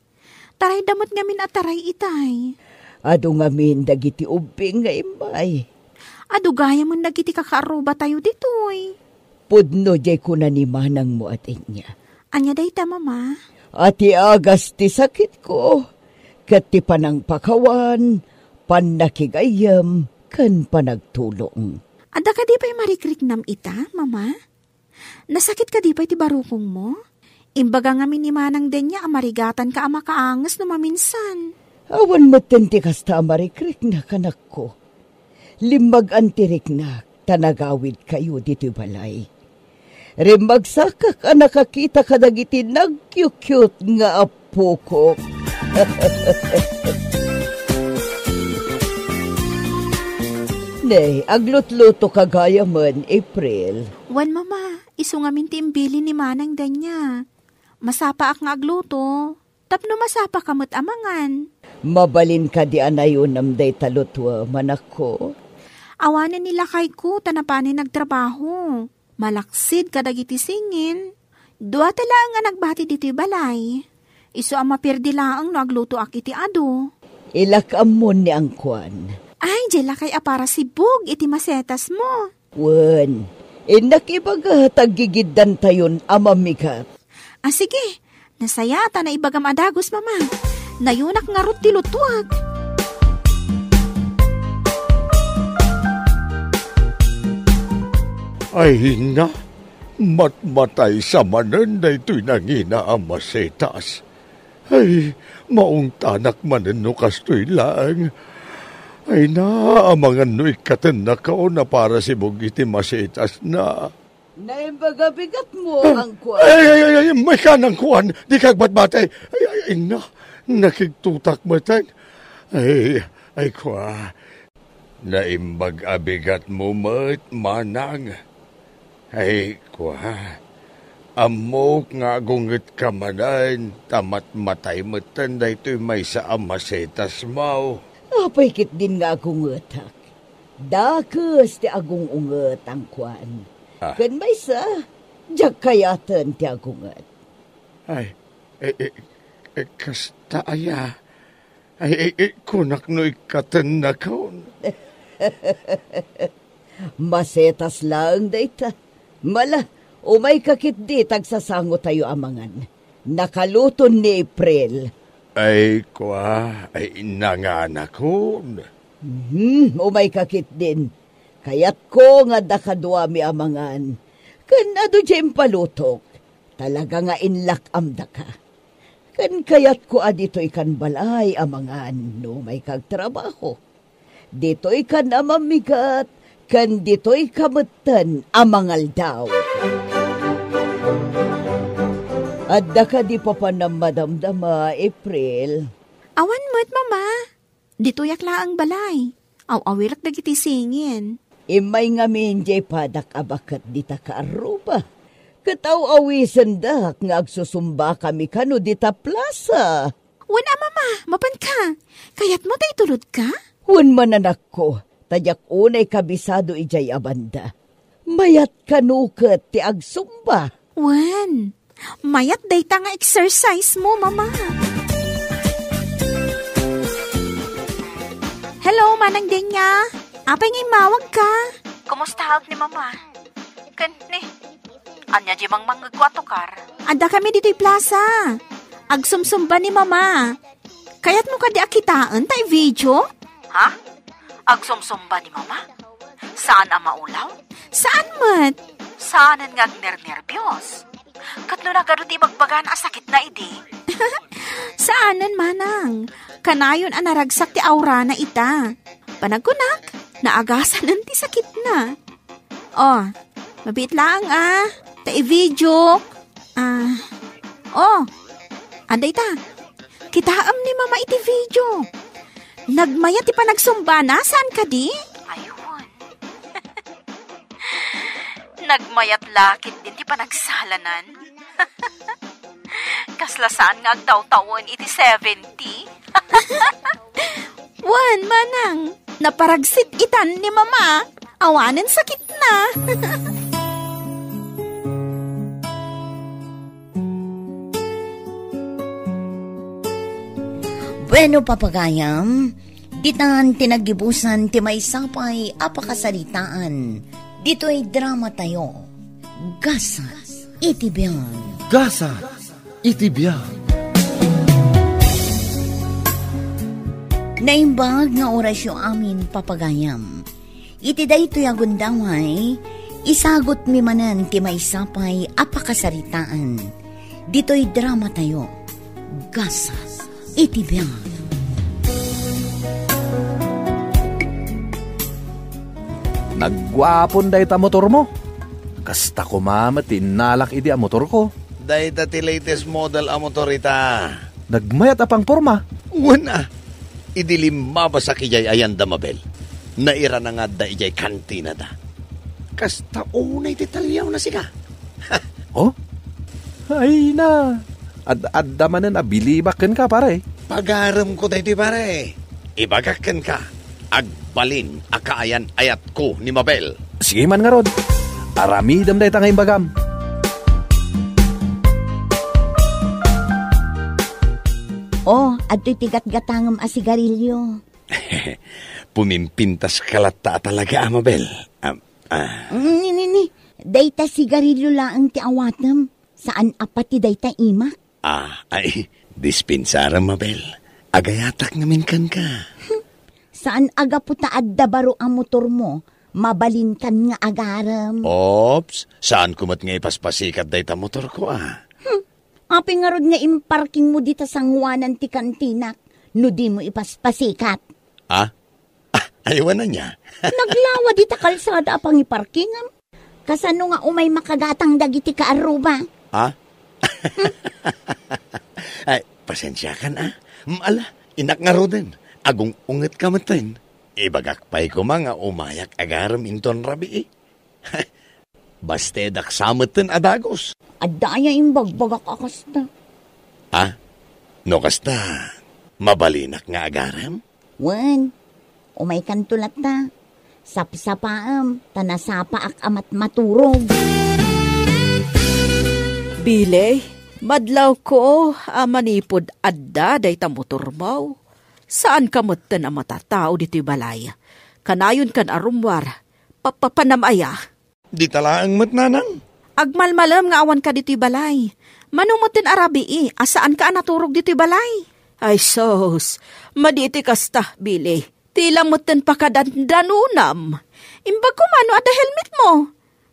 Tarayda met ngamin a taray itay. Adu ngamin dagiti ubbing nga immay. Adu gayamen dagiti kakaarrubatayo ditoy. Pudno diay kuna ni manangmo a Denia. Ania dayta, Mama? A ti agas ti sakitko, ket ti panangpakawan, pannakigayyem, ken panagtulong. Adda kadi pay marikriknam ita, Mama? Nasakit kadi pay ti barukongmo? Imbaga ngamin ni Manang Denia a marigatanka a makaanges no maminsan. Awan metten ti kasta a marikriknak, anakko. Limmagan ti riknak, ta nagawidkayo ditoy balay. Rimmagsakak a nakakita kadagiti nagyukyut nga appokok. Ne, aglutlutoka gayamen, April. Wen, Mama, isu ngamin ti imbilin ni Manang Denia. Masapaak nga agluto, tapno masapaka met a mangan. Mabalin kadi a nayunem dayta lutoem, anakko? Awanen ni lakayko ta napanay nagtrabaho. Malaksid kadagiti singin. Duata laeng a nagbati ditoy balay. Isu a maperdi laeng no aglutoak iti adu. Ilak ammon ni angkuan. Ay, diay lakay a para sibug iti masetasmo. Wen, innak ibaga ta aggigiddantayon a mamigat. A, sige. Nasayaat a naibagam a dagus, Mama. Nayunak ngarud ti lutuak. Ay, na, matmataysa manen daytoy nangina a masetas. Ay, maungtanak manen no kastoy laeng. Ay na, amangan no ikkatennakon a para sibug iti masetasna. Naimbag a bigatmo, angkuan. Ay, ay, ay, ay, mayka, angkuan. Dika agbatbati. Ay, ay, ay, na, nakigtutak metten. Ay, ay, kua. Naimbag a bigatmo met, manang. Ay, kua. Ammok nga agungetka manen, ta matmatay metten daytoy maysa a masetasmo. Apay ketdin nga agungetak? Dakes ti agung-unget, angkuan. Ah. Ken maysa, diak kayaten ti agunget. Ay, eh, eh, eh, kasta aya? Ay, eh, eh, kunak no ikkatennakon. Masetas laeng dayta. Mala, umayka ketdi ta agsasangotayo a mangan. Nakaluton ni April. Ay, kua, ay, nanganakon. Mhm, umayka ketdin. Kayatko nga adda kaduami a mangan. Ken adu diay impalutok. Talaga nga inlak-amdaka. Ken kayatko a ditoykan balay a mangan no umayka agtrabaho. Ditoykan a mamigat, ken ditoyka metten a mangaldaw. Adda kadi papanam madamdama, April? Awan met, Mama. Ditoyak laeng balay. Aw-awirek dagiti singin. Immay ngamin diay padak a baket dita kaarruba. Ket aw-awisendak nga agsusumbakami kano dita plasa. Wen a, Mama, mapanka. Kayatmo ta itulodka? Wen man, anakko, ta diak unay kabisado idiay a banda. Mayat kano ket ti agsumba. Wen, mayat dayta nga exercise mo, Mama. Hello, Manang Denya. Apay nga immawagka? Kumustaak ni Mama? Ken ni, ania di mangmangngegko a tukar? Adda kami ditoy plasa. Agsumsumba ni Mama. Kayatmo kadi a kitaen ta i-video? Ha? Agsumsumba ni Mama? Saan a maulaw? Saan met? Saanen nga agnernerbios? Ket no nagadu ti ibagbagana a sakitna idi? Saanen, Manang. Kanayon a naragsak ti aurana ita. Panagkunak, naagasanen ti sakitna. Oh, mabiit laeng, ah. Ta i-videok. Ah, oh, adda ita. Kitaem ni Mama iti video. Nagmayat ti panagsumbana, saan kadi? Aywan. Nagmayat la ketdin ti panagsalanan. Kasla saan nga agtawtawen iti seventy? Wen, manang, naparagsit itan ni Mama. Awanen sakitna. Bueno, papagayam, ditan ti naggibusan ti maysa pay a pakasaritaan ditoy drama tayo. Gasat iti biag. Gasat iti biag. Naimbag nga orasyo amin, papagayam. Iti daytoy a gundaway, isagutmi manen ti maysa pay a pakasaritaan. Ditoy drama tayo, Gasat iti biag. Nagguapon dayta motormo. Kasta koma met ti innalak idi a motorko. Dayta ti latest model a motor ita. Nagmayat a pangporma. Wen a, idi limmabasak idiay ayanda, Mabel, nairanangadda idiay kantinada. Kasta unay ti taliawna sika. Oh? Ay na. Ad-adda manen a bilibak kenka, pare. Pagaremko daytoy, pare. Ibagak kenka, agbalin a kaayan-ayatko ni Mabel. Sige man ngarud. Aramidem dayta nga imbagam. Oh, adtoy ti gatgatangem a sigarilyo. Pumimpintaska latta a talaga, a, Mabel. Ah, ah. Ni, ni, ni. Dayta sigarilyo laeng ti awatem. Saan a pati dayta imak. Ah, ay, dispensarem, Mabel. Agayatak ngamin kenka. Saan a gapu ta adda baro a motormo, mabalinkan nga agarem. Ops, saanko met nga ipaspasikat dayta motorko, ah. Hmm. Apay ngarud nga imparkingmo dita sanguanan ti kantinak no dimo ipaspasikat? Ah? Ah, aywan ania. Naglawa dita kalsada a pangiparkingem. Kasano nga umay makagatang dagiti kaarruba? Ha? Ay, pasensiakan, ah. Mm, ala, inak ngaruden. Agung-ungetka metten. Ibagak pay koma nga umayak agarem inton rabii. Bastedak sa metten a dagus. Adda aya imbagbagak a kasta? Ah, no kasta, mabalinak nga agarem? Wen, umaykanto latta. Sapsapaem, ta nasapaak a matmaturog. Bilay, madlawko a manipud adda dayta motormo. Saanka metten a matatao ditoy balay. Kanayonkan a rummuar, papapanam aya? Dita laeng met, nanang. Agmalmalem nga awanka ditoy balay. Mano metten a rabii a saanka a naturog ditoy balay? Ay sus, madi iti kasta, Billy. Ti la metten pakadandanonam. Imbag koma no adda helmetmo.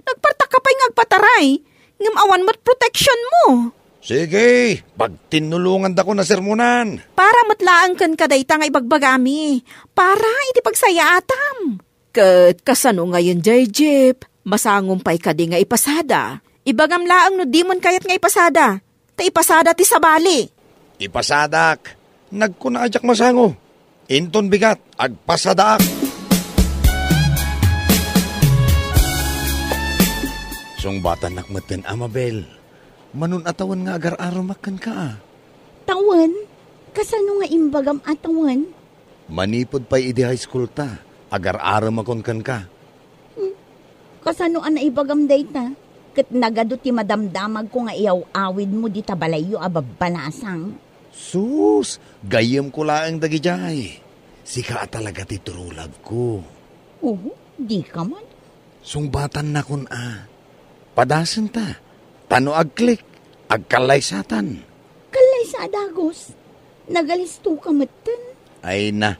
Nagpartakka pay nga agpataray, ngem awan met protectionmo. Sige, pagtinnulongandakon a sermonan. Para met laeng kenka dayta nga ibagbagami. Para iti pagsayaatam. Ket kasano ngayen jay jeep? Masangom pay kadi nga ipasada? Ibagam laeng no dimon kayat nga ipasada, ta ipasada ti sabali. Ipasadak. Nagkuna a diak masango. Inton bigat, agpasadaak. Sungbatannak metten, Amabel. Manon a tawen nga agar-arumak kenka, a? Tawen? Kasano nga imbagam a tawen? Manipud pay idi high school ta, agar-aramakon kenka. Hmm. Kasano a naibagam dayta? Ket nagadu ti madamdamagko nga iyaw-awidmo dita balayyo a babbalasang. Sus, gayyemko laeng dagidiay. Sika a talaga ti true love ko. Oh, dika man. Sungbatannakon a. Padasenta. Ta no agklik, agkallaysatan. Kallaysa a dagus. Nagalistoka metten. Ay na,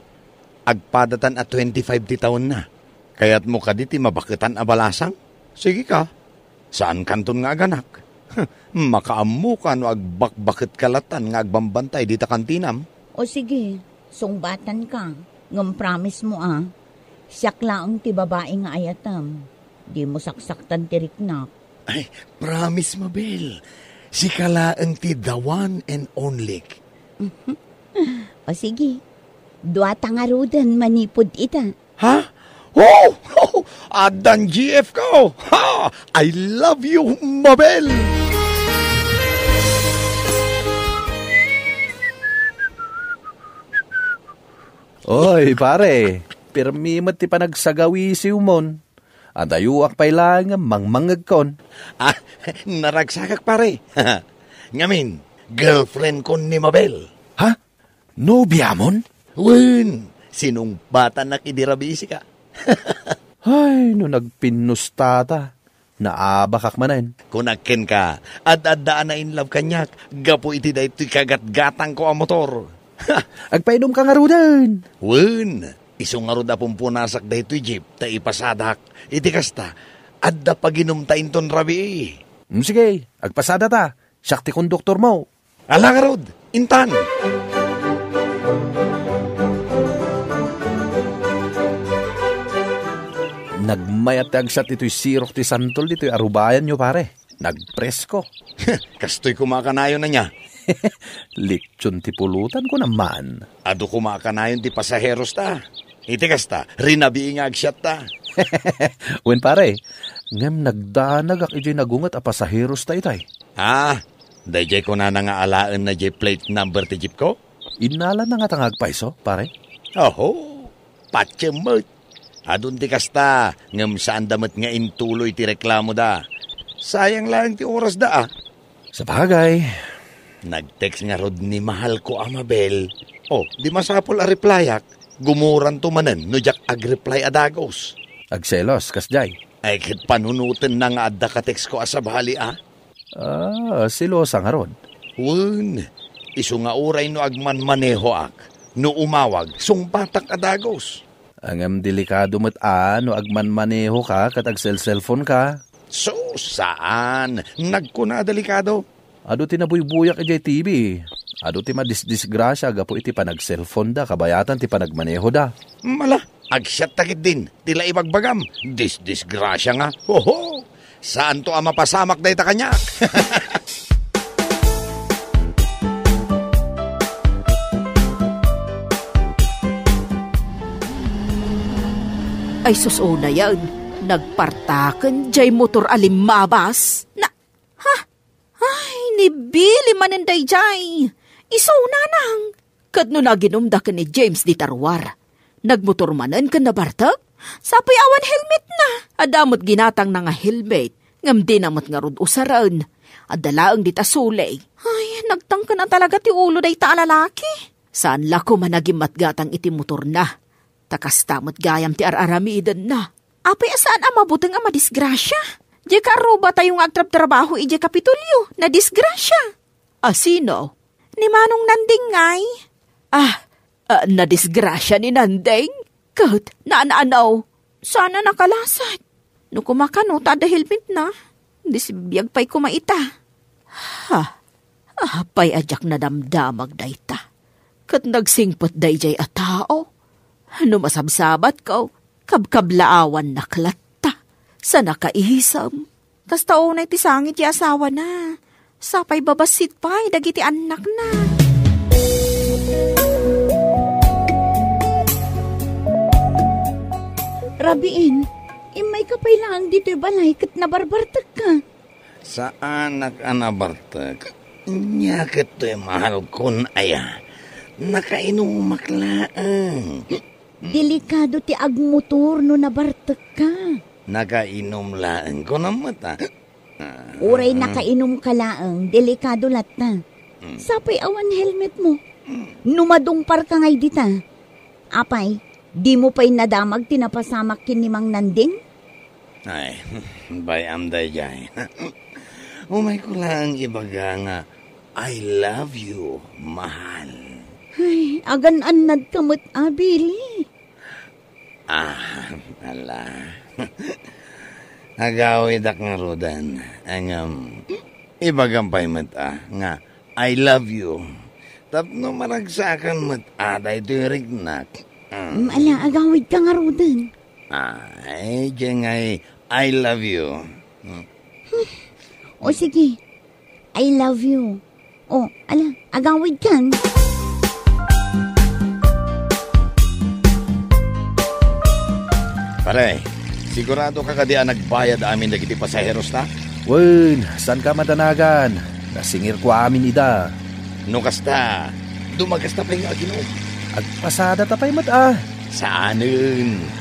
agpadatan a twenty-five ti tawenna. Kayatmo kadi ti mabaketan a balasang? Sige ka. Saankanton nga aganak. Makaammoka no agbakbaketka latan nga agbambantay dita kantinam. O sige, sungbatanka. Ngem promise mo, a. Siak laeng ti babai nga ayatem. Dimo saksaktan ti riknak. Ay, promise, Mabel. Sika laeng ti the one and only. O sige, dua ta ngaruden manipud ita. Ha? Oh! Addan G F ko! Ha! I love you, Mabel! Oy, pare, pirmi met ti panagsagawisiwmon. Adayoak pay laeng mangmangngegkon. Ah, naragsakak, pare. Ngamin, girlfriendkon ni Mabel. Ha? Nobiamon? Wen, sinungpatanak idi rabii sika. Ay, no nagpinnustata, naabakak manen. Kunak kenka, ad-adda a na-in love kaniak gapu iti daytoy kagatgatangko a motor. Agpainumka ngaruden. Wen, isu ngarud a pumpunasak daytoy jeep ta ipasadak. Iti kasta, adda paginumta inton rabii. Mm, sige, agpasadata. Siak ti konduktormo. Ala ngarud, intan! Nagmayat ti agsat itoy sirok ti santol ditoy arubayanyo, pare. Nagpresko. Kastoy koma a kanayon ania. Litson ti pulutan ko naman. Adu koma a kanayon ti pasaheros ta. Iti kasta, rinabii nga agsiatta. Wen, pare, ngem nagdanagak idiay nagunget a pasaheros ta itay. Ah, daydiay kunana nga alaenna diay plate number ti jeep ko? Innalana ngata nga agpayso, pare? Oho, patiem met. Adun ti kasta, ngem saanda met nga intuloy ti reklamoda. Sayang laeng ti orasda, ah. Sabagay. Nag-text ngarud ni mahalko a Mabel. Oh, di masapul a replyak. Gumuranto manen no diak ag-reply a dagus. Agselos, kasdiay. Ay, ket panunotenna nga adda ka-text ko a sabali, ah. Ah, selosa ngarud. Wen, isu nga uray no agmanmanehoak, no umawag, sungpatak a dagus. Ngem delikado met a no agmanmanehoka ket agselselfonka. Sus, saan. Nagkuna a delikado. Adu ti nabuybuyak idiay T V. Adu ti madisdisgrasia gapu iti panagselfonda kabayatan ti panagmanehoda. Mala, agsiatta ketdin ti la ibagbagam. Disdisgrasia nga. Hoho! Saanto a mapasamak dayta kaniak. Ay, sus, unayen, nagpartaken diay motor a limmabas. Na, ha? Ay, ni Billy manen daydiay. Isu, nanang. Ket no naginumda ken ni James dita ruar, nagmotor manen ken nabartek? Sapay awan helmetna. Adda met ginatangna nga helmet, ngem dina met ngarud usaren. Adda laeng dita suli. Ay, nagtangken a talaga ti ulo dayta a lalaki. Saan la koma nagimmatgatang iti motorna. Ta kasta met gayam ti ar-aramidenna. Apay a saan a mabuteng a madisgrasia? Diay kaarrubatayo nga agtrabtrabaho idiay Kapitolio, nadisgrasia. A sino? Ni Manong Nanding ngay. Ah, ah, nadisgrasia ni Nanding? Ket, naan-ano? Saan a nakalasat. No koma kano ta adda helmetna, di sibiag pay koma ita. Ha? Apay a diak nadamdamag dayta? Ket nagsingpet daydiay a tao? No masabsabatko, kabkablaawannak latta. Sa nakaisem. Kasta unay ti sangit ti asawana. Sapay babassit pay dagiti annakna. Rabiin, immayka pay laeng ditoy balay ket nabarbartekka. Saanak a nabartek. Ania ket toy mahalkon aya? Nakainumak laeng. Delikado ti agmotor no nabartekka. Nakainum laeng, kunam met, a. Uray nakainumka laeng, delikado latta. Mm. Sapay awan helmetmo. Mm. No madungparka ngay dita. Apay, dimo pay nadamag ti napasamak ken ni Mang Nanding? Ay, bay-am daydiay. Umayko laeng ibaga nga, "I love you, mahal." Ay, agan-annadka met, a, Billy. Ah, ala. Agawidak ngaruden, ngem ibagam pay met, a, nga, "I love you." Tapno maragsakan met, a, daytoy riknak. Mm. Mm, ala, agawidka ngaruden. Ay, diay ngay I love you. Hmm. O sige, I love you. O, ala, agawid kan. Pare, sigurado ka kadi a nagbayad amin dagiti pasaheros ta? Wen, saan ka madanagan? Nasingirko amin ida. No kasta, dumagasta pay nga aginom. Agpasadata pay met a. Saanen.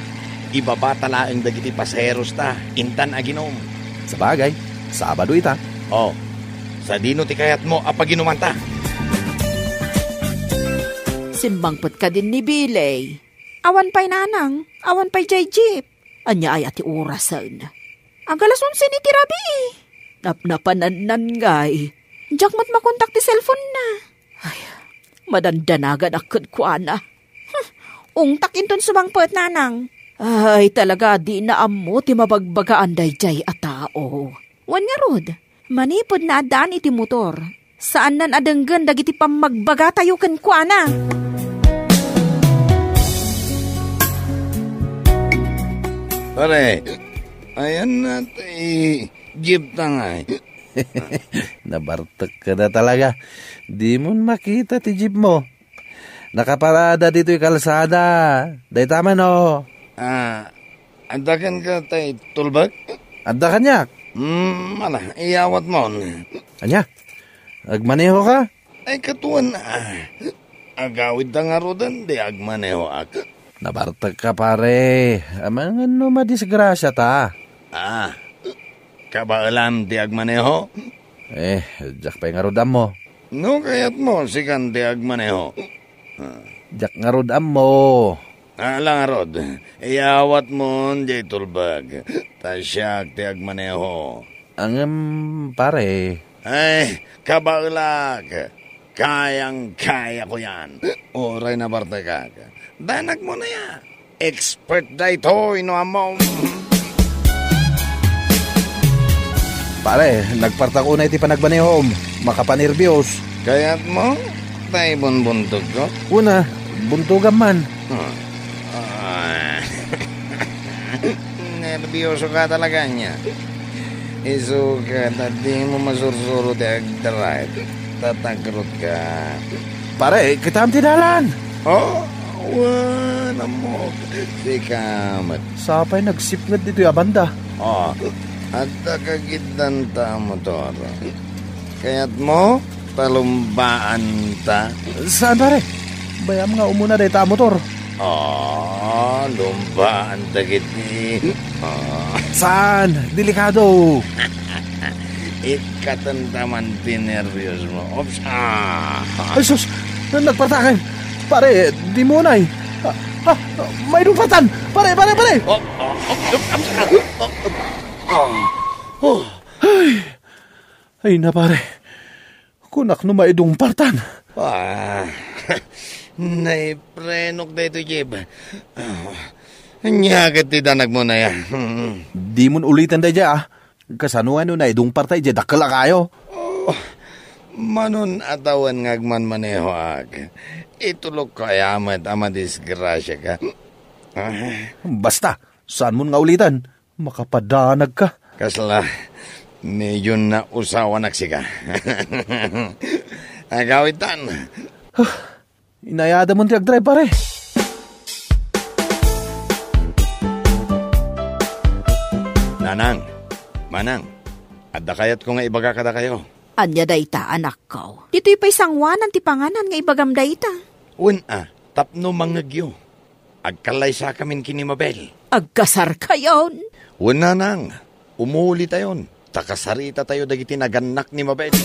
Ibabata laeng dagiti pasaheros ta, intan aginom. Sabagay, Sabado ita. O, sadino ti kayatmo a paginumanta? Simmangpet kadin ni Billy. Awan pay nanang, awan pay jay jeep. Ania aya ti orasen? Agalas onse iti rabii. Napnapanannan ngay. Diak met makontak ti cellphone na. Ay, madandanaganak kenkuana. Hmm, ungtak inton sumangpet, nanang. Ay, talaga, di na ammo ti mabagbagaan daydiay a tao. Wen ngarud, manipud naaddaan iti motor, saannan a denggen dagiti pammagbagatayo kenkuana. Pare, ayan na ti jeep ta ngay. Nabartek ka na talaga. Di mo makita ti jeep mo. Nakaparada ditoy kalsada. Dayta man, o. Ah, adda kenka tay tulbek? Adda kaniak. Hmm, ala, iyawat mon. Ania? Agmaneho ka? Ay, katuan, ah. Agawid ta ngaruden, di agmanehoak. Nabartek ka, pare. Amangan no madisgrasya ta. Ah, kabaelam ti agmaneho? Eh, diak pay ngarud ammo. No kayatmo, sikan ti agmaneho. Ah. Diak ngarud ammo. Ala ngarud, iyawat mon diay tulbek. Ta siak ti agmaneho. Ngem, pare. Ay, kabaelak. Kayang-kayako yan. Uray nabartekak. Danag mo na ya. Expert daytoy, no ammom. Pare, nagpartak unay ti panagmanehom. Makapanerbios. Kayat mo? Tay bunbuntog ko? Una, buntogam man. Hmm. Ah. Nerbiyoso ka talaga niya. Isu ka, ta di mo masursuro ti agdrive. Tatakrot ka. Pare, kitam ti dalan. Oh, wen, ammok. Sika met. Sapay nagsipnget ditoy a banda. Oh, adda kagiddan ta a motor. Kayat mo, palumbaan ta? Saan, pare? Bayam nga umuna dayta a motor. Ah, lumbaan dagiti, ah. Saan? Delikado. Ikkaten ta man ti nerbios mo. Oops, ah. Ay, sus! Nagpartaken! Pare, di mo unay! Ah, ah, maidong partan! Pare, pare, pare! Oh, oh, oh, oh, oh, oh. Oh. Ay! Ay na, pare. Kunak no maidong partan. Ah, naiprenok daytoy jeep. Ah, ania ket ti danag mo na ya? Hmm. Dimon uliten daydiay, ah. Kasano nga no naidong parta idiay dakkel a kayo? Oh, manon a tawen nga agmanmanehoak. Itulok ko aya met a madisgrasya ka. Ah. Basta, saan mon nga uliten? Makapadanag ka. Kasla, medyo nausawanak sika. Agawitan. Huh, inayada mon ti agdrive, pare. Nanang, manang, adda kayatko nga ibaga kadakayo. Ania dayta, anakko? Ditoy pay sanguanan ti panganan nga ibagam dayta. Wen a, tapno mangngegyo. Agkallaysakamin ken ni Mabel. Agkasarkayon? Wen, nanang, umulitayon, ta kasaritatayo dagiti nagannak ni Mabel.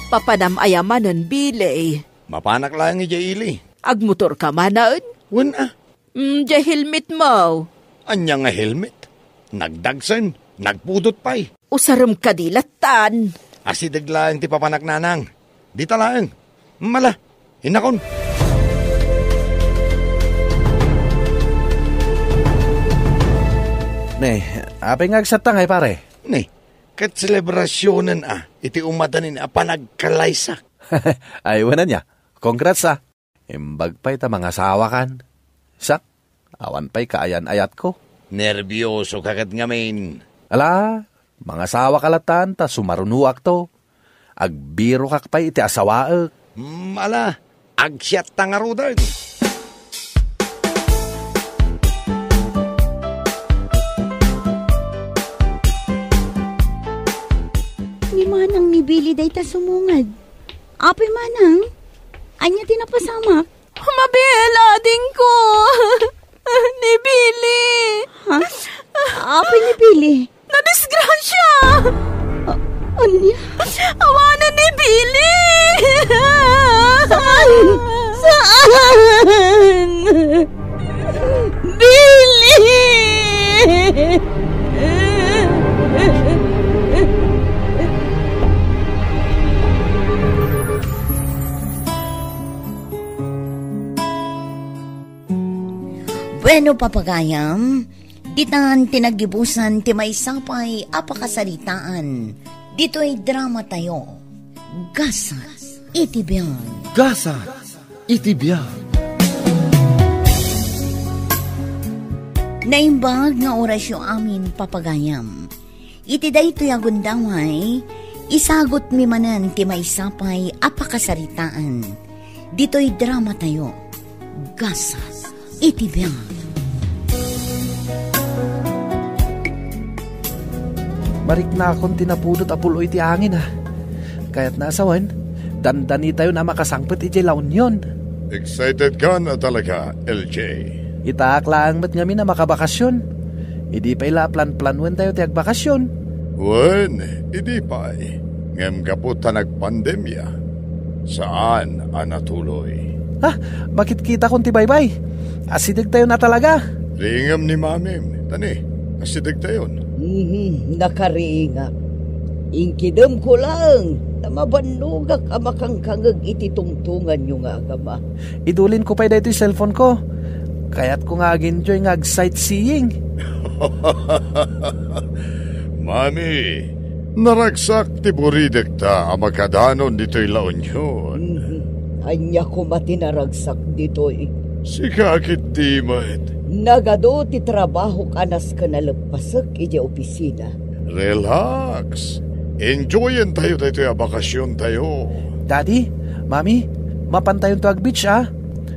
Papanam aya manen, Billy? Mapanak laeng idiay ili. Agmotorka manen? Wen a. Mm, diay helmet mo. Ania nga helmet? Nagdagsen, nagpudot pay. Usarem kadi lattan. Asideg laeng ti papanak, nanang. Dita laeng. Mala, innakon. Ne, apay nga agsatta ngay, pare? Ne, ket selebrasionen a iti umadanin a panagkalaysak. Ay, wen ania. Congrats, ah. Imbag pay ta mangasawakan. Siak, awan pay kaayan-ayatko. Nerbiosoka ket ngamin. Ala, mangasawaka latan ta sumarunoakto. Agbirokak pay iti asawaek. Hmm, ala, agsiatta ngaruden. Ni Manang ni Billy dayta sumungad. Apay Manang, ania ti napasamak? Mabel, adingko! Ni Billy! Ha? Apay ni Billy? Nadisgrasya! A-, ania? Awanen ni Billy! Saan? Saan? Billy! Bueno, papagayam, ditan ti naggibusan ti maysa pay a pakasaritaan ditoy drama tayo, Gasat iti Biag. Gasat iti Biag. Naimbag nga orasyo amin, papagayam. Iti daytoy a gundaway, isagutmi manen ti maysa pay a pakasaritaan ditoy drama tayo, Gasat iti Biag. Mariknakon ti napudot a puloy ti angin, a. Kayatna a sawen, dandanitayon a makasangpet idiay La Union. Excited ka na talaga, L J. Itaak laeng met ngamin a makabakasyon. Idi pay la a planplanuentayo ti agbakasyon. Wen, idi pay. Ngem gapu ta nagpandemia, saan a natuloy. Ha? Makitkitakon ti baybay. Asidegtayon a talaga. Riingem ni Mamim. Tani, asidegtayon. Mhm, nakariingak. Inkidemko laeng ta mabannogak a makangkangeg iti tungtonganyo nga agama. Idulinko pay daytoy cellphone ko. Kayatko nga ag-enjoy nga ag-sightseeing. Mami, naragsak ti buridekta a makadanon ditoy La Union. Mhm. Ania koma ti naragsak ditoy? Sika ketdi met. Nagadu ti trabahok a nasken a leppasek idiay opisina. Relax. Enjoyentayo daytoy a bakasiontayo. Daddy, Mami, mapantayonto ag-beach, a.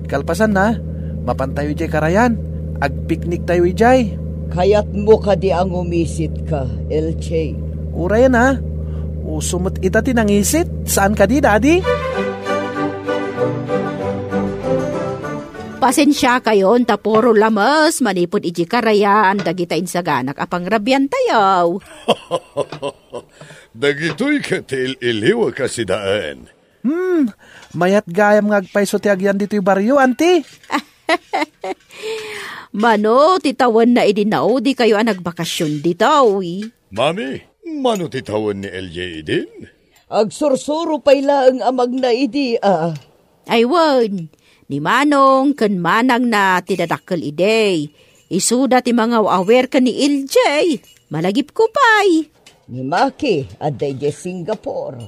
Kalpasanna, mapantayo idiay karayan. Agpikniktayo idiay. Kayatmo kadi a ngumisit ka, L J? Urayen, a. Uso met ita ti nangisit. Saan kadi, Daddy? Pasensiakayon ta puro lames manipud idiay karayan dagita insaganak a pangrabiantayo. Dagitoy ket ti il-iliwek a sidaen. Hmm, mayat gayam nga agpayso ti agyan ditoy barrio, Auntie. Mano ti tawenna idi naudikayo a nagbakasyon ditoy? Mami, mano ti tawen ni L J idin? Agsursuro pay laeng a magna idi, a. Ay wen, ni Manong ken Manangna ti dadakkel idi. Isuda ti mangaw-awer ken ni L J. Malagipko pay. Ni Maki, adda idiay Singapore.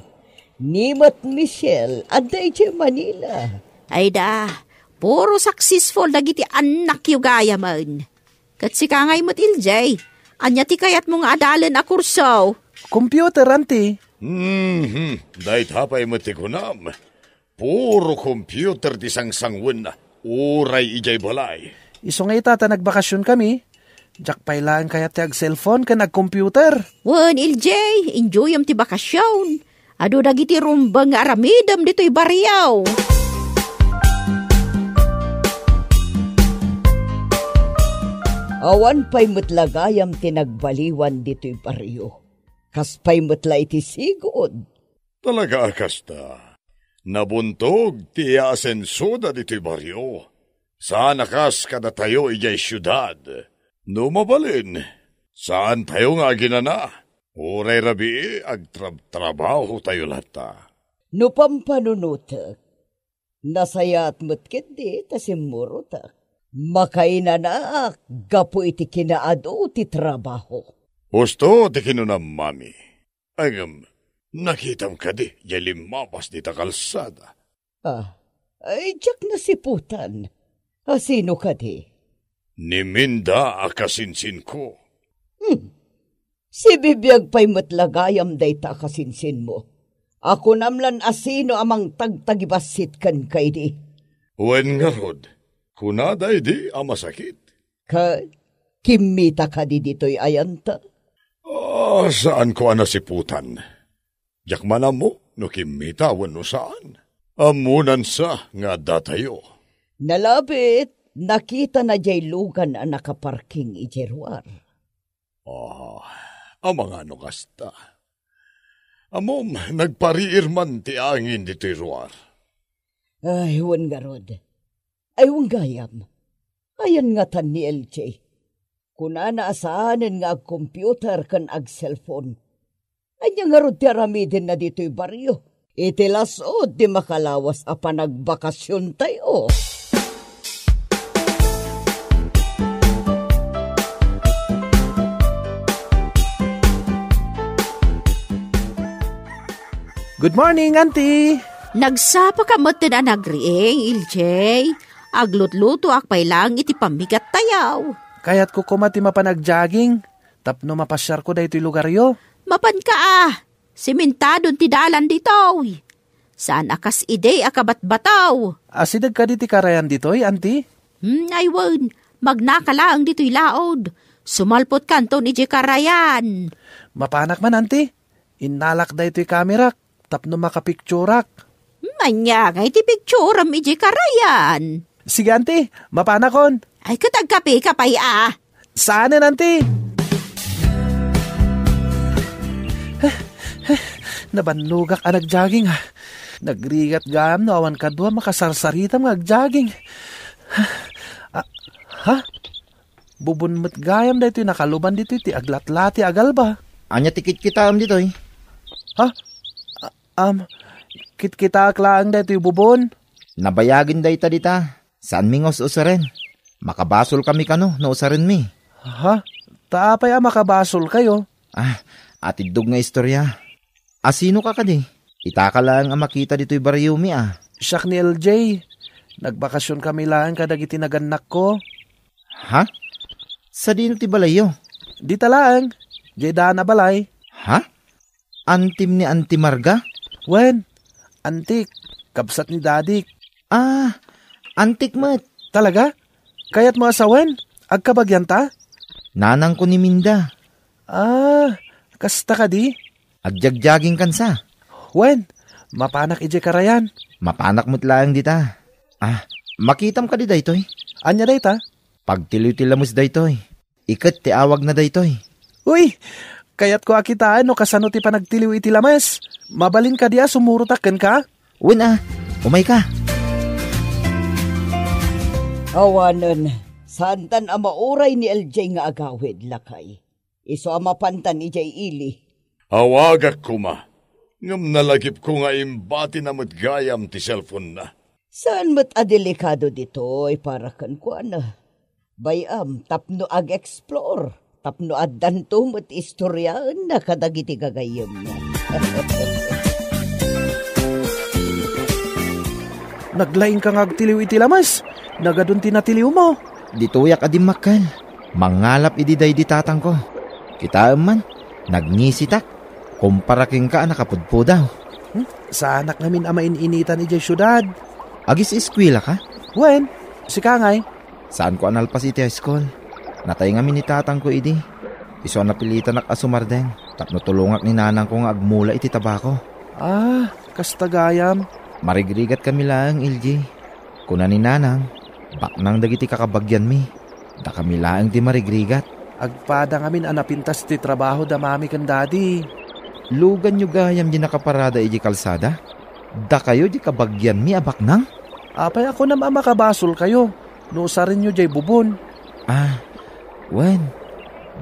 Ni met Michelle, adda idiay Manila. Ay da, puro successful dagiti annakyo gayamen. Ket sika ngay met, L J, ania ti kayatmo nga adalen a kurso? Computer, Auntie. Mhm, dayta pay met ti kunam. Puro computer ti sangsanguenna, uray idiay balay. Isu nga ita ta nagbakasyonkami, diak pay laeng kayat ti ag-cellphone ken ag-computer. Wen, L J, enjoyem ti bakasyon. Adu dagiti rumbeng nga aramidem ditoy barrio. Awan pay met la gayam ti nagbaliwan ditoy barrio. Kas pay met la iti sigud. Talaga a kasta, nabuntog ti iyaasensoda ditoy barrio. Saan a kas kadatayo idiay siudad. No mabalin, saantayo nga aginana. Uray rabii agtrabtrabahotayo latta. No pampanunotek, nasayaat met ketdi ta simmurotak. Makainanaak gapu iti kinaadu ti trabaho. Husto ti kinunam, Mami. Ngem, nakitam kadi diay limmabas dita kalsada? Ah, Ay, diak nasiputan. A, sino kadi? Ni Minda a kasinsinko. Hmm. Sibibiag pay met la gayam dayta a kasinsinmo. A kunam lan a sino a mangtagtagibassit kenka idi. Wen ngarud, kunada idi a masakit. Ket kimmita kadi ditoy ayanta? Ah, saanko a nasiputan. Diak man ammo no kimmita wenno saan. Ammonansa nga addatayo. Nalabit, nakitana diay lugan a nakaparking idiay ruar. Ah, amangan no kasta. Ammom, nagpariir man ti angin ditoy ruar. Ay, wen ngarud. Ay, wen gayam. Ayan ngatan ni L J. Kunana a saanen nga agcomputer ken agcellphone. Ania ngarud ti aramidenna ditoy barrio? Iti las-ud ti makalawas a panagbakasiontayo. Good morning, Auntie! Nagsapaka metten a nagriing, L J. Aglutlutoak pay laeng iti pammigattayo. Kayatko koma ti mapan ag-jogging tapno mapasiarko daytoy lugaryo. Mapanka a, simentadon ti dalan ditoy. Saan a kas idi a kabatbataw. Asideg kadi ti karayan ditoy, Auntie? Hmm, ay wen, magnaka laeng ditoy laod. Sumalpotkanton idiay karayan. Mapanak man, Auntie. Innalak daytoy kamerak tapno makapikturak. Hmm, ania ngay ti pikturam idiay karayan? Sige, Auntie, mapanakon. Ay, ket agkapeka pay a. Saanen, Auntie? Nabannogak a nag-jogging, ah. Nagrigat gayam no awan kadua makasarsaritam nga ag-jogging. Ah, ha? Bubon met gayam daytoy nakaluban ditoy ti aglatlati a galba. Ania ti kitkitaem ditoy? Ha? A-, am, kitkitaek laeng daytoy bubon. Nabayagen dayta dita. Saanmi nga us-usaren. Makabasolkami kano no usarenmi. Ha? Ta apay a makabasolkayo? Ah, atiddog nga istorya. A, sinoka kadi? Itaka laeng a makita ditoy bariomi a. Siak ni L J. Nagbakasionkami laeng kadagiti nagannakko. Ha? Sadino ti balayyo? Dita laeng. Diay daan a balay. Ha? Antim ni Auntie Marga? Wen, antik. Kabsat ni dadik. Ah, antik met. Talaga? Kayatmo a sawen? Agkabagianta? Nanangko ni Minda. Ah, kasta kadi? Agjagjagingkansa. Wen, mapanak idiay karayan. Mapanak met laeng dita. Ah, makitam kadi daytoy? Ania dayta? Pagtiliw ti lames daytoy. Iket ti awagna daytoy. Uy, kayatko a kitaen no kasano ti panagtiliw iti lames. Mabalin kadi a sumurotak kenka? Wen a, umayka. Awanen, saantan a mauray ni L J nga agawid, lakay. Isu a mapantan idiay ili. Awagak koma, ngem nalagipko nga imbatina met gayam ti cellphone-na. Saan met a delikado ditoy para kenkuana. Bay-am, tapno ag-explore, tapno addanto met istoriaenna kadagiti gagayyemna. Naglaingka nga agtiliw iti lames. Nagadun ti natiliwmo. Ditoyak a dimmakkel. Mangalap idi daydi tatangko. Kitaem man, nagngisitak. Kumpara kenka a nakapudpudaw. Hmm? Saanak ngamin a main-initan idiay siudad. Agis-eskuelaka? Wen, sika ngay? Saanko a nalpas iti high school. Natay ngamin ni tatangko idi. Isu a napilitanak a sumardeng tapno tulongak ni nanangko nga agmula iti tabako. Ah, kasta gayam. Marigrigatkami laeng, L J. Kuna ni nanang, baknang dagiti kakabagianmi. Dakami laeng ti marigrigat. Agpada ngamin a napintas ti trabaho da mami ken dadi. Luganyo gayam di nakaparada idiay kalsada? Dakayo di kabagianmi a baknang? Apay a kunam a makabasolkayo no usarenyo diay bubon? Ah, wen,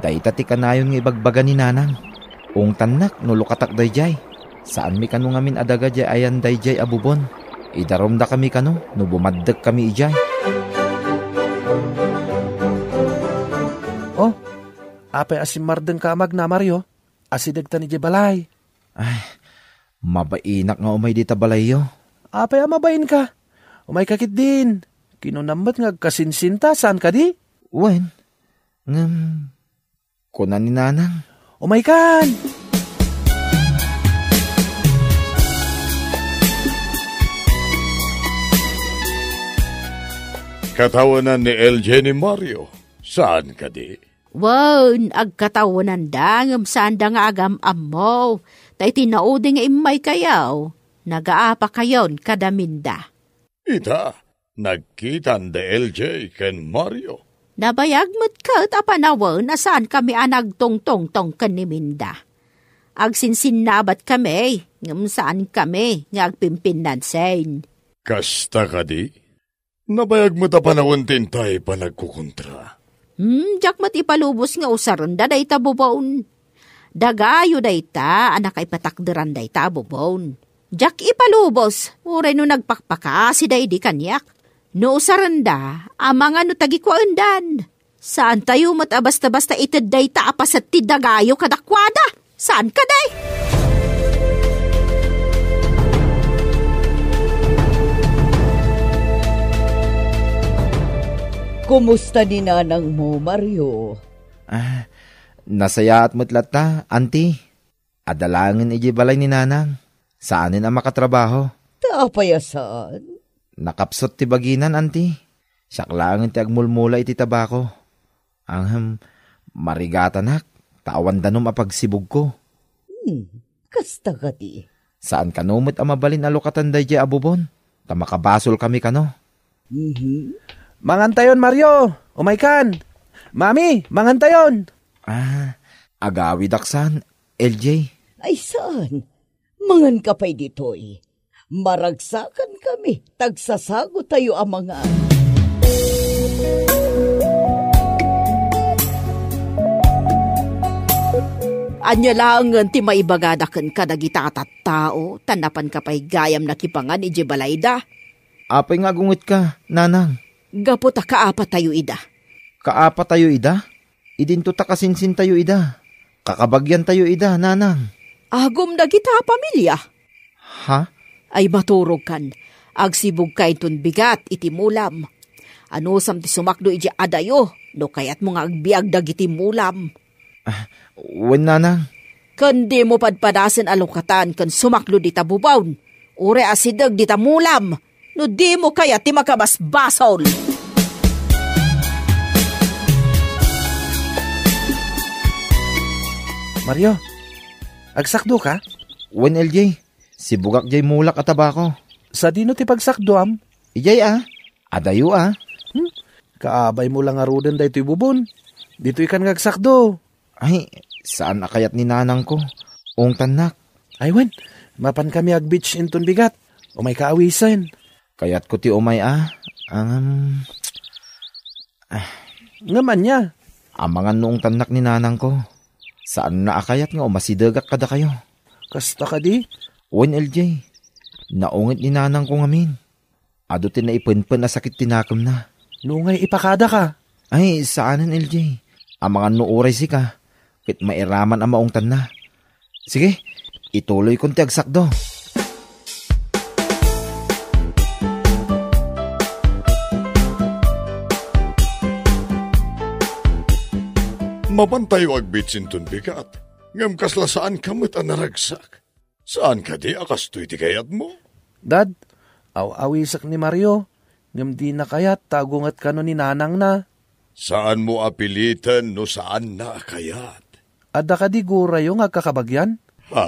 dayta ti kanayon nga ibagbaga ni nanang. Ungtannak no lukatak daydiay. Saanmi kano ngamin a daga diay ayan daydiay a bubon. Idarumdakami kano no bumaddekami idiay. Oh, apay a simmardengka a magna, Mario? Asidegtan idiay balay. Ay, mabainak nga umay dita balayyo. Apay a mabainka? Umayka ketdin. Kinunam met nga agkasinsinta, saan kadi? Wen, ngem, kuna ni Nanang. Umaykan! Katawenan ni L J ni Mario. Saan kadi? Wen, agkatawenanda ngem saanda nga agam-ammo. Ta iti naudi nga immaykayo, nagaapakayon kadaminda. Ita, nagkitan da L J ken Mario. Nabayag met ket a panawen a saankami a nagtungtungtong ken ni Minda. Agsinsinnabatkami, ngem saankami nga agpimpinnansin. Kasta kadi? Nabayag met a panawen ti intay panagkukontra. Hmm, diak met ipalubos nga usarenda dayta bubon. Dagayo dayta a nakaipatakderan dayta a bubon. Diak ipalubos, uray no nagpakpakasida idi kaniak. No usarenda, amangan no tagikuaendan. Saantayo met a basta-basta ited dayta a paset ti dagayo kadakuada. Saan kadi? Kumusta ni nanangmo, Mario? Ah, nasayaat met latta, Auntie. Adda laengen idiay balay ni Nanang. Saanen a makatrabaho. Ta apay a saan? Nakapsut ti baginan, Auntie. Siak laengen ti agmulmula iti tabako. Ahem, marigatanak, ta awan danum a pagsibugko. Hmm, kasta kadi. Saan kano met a mabalin a lukatan daydiay a bubon, ta makabasolkami kano. Mhm. Mangantayon, Mario! Umaykan! Mami, mangantayon! Ah, agawidak san, L J? Ay, saan? Manganka pay ditoy. Maragsakan kami, tagsasago tayo a mangan. Ania laengen ti maibagada ken kadagita a tattao, ta napanka pay gayam nakipangan idiay balayda? Apay nga agungetka, Nanang? Gapu ta kaapatayo ida. Kaapatayo ida? Idinto ta kasinsintayo ida. Kakabagyantayo ida, Nanang. Agum dagita a pamilia. Ha? Ay, maturogkan. Agsibugka inton bigat iti mulam. Anusam ti sumakdo iti adayo, no kayatmo nga agbiag dagiti mulam. Ah, wen, Nanang. Ken dimo padpadasen a lukatan ken sumakdo dita bubon, uray asideg dita mulam, no dimo kayat ti makabasbasol. Mario, agsakdo ka? Wen, L J. Sibugak jay mulak a tabako. Sadino ti pagsakdoam? Ijay a. Adayo a. Hmm? Kaabaymo la ngaruden daytoy bubon. Ditoy kan nga agsakdo. Ay, saan a kayat ni nanangko. Ungtannak. Ay, wen, mapan kami agbeach inton bigat. Umayka awisen. Kayatko ti umay a. Ang, ah. Ngem ania? Amangan no ungtannak ni nanangko. Saanna a kayat nga umasidegak kadakayo. Kasta kadi? Wen, L J. Naungit ni nanangko ngamin. Adu ti naipenpen a sakit ti nakemna. Nungay ipakadaka? Ay, saanen, L J. Amangan no uray sika, ket mairaman a maungtanna. Sige, ituloykon ti agsakdo. Mapantayo agbeach inton bigat, ngem kasla saanka met a naragsak. Saan kadi a kastoy ti kayatmo? Dad, aw-awisek ni Mario, ngem dina kayat ta agunget kano ni nanangna. Saanmo a piliten no saanna a kayat. Adda kadi gurayo nga agkakabagyan? Ha?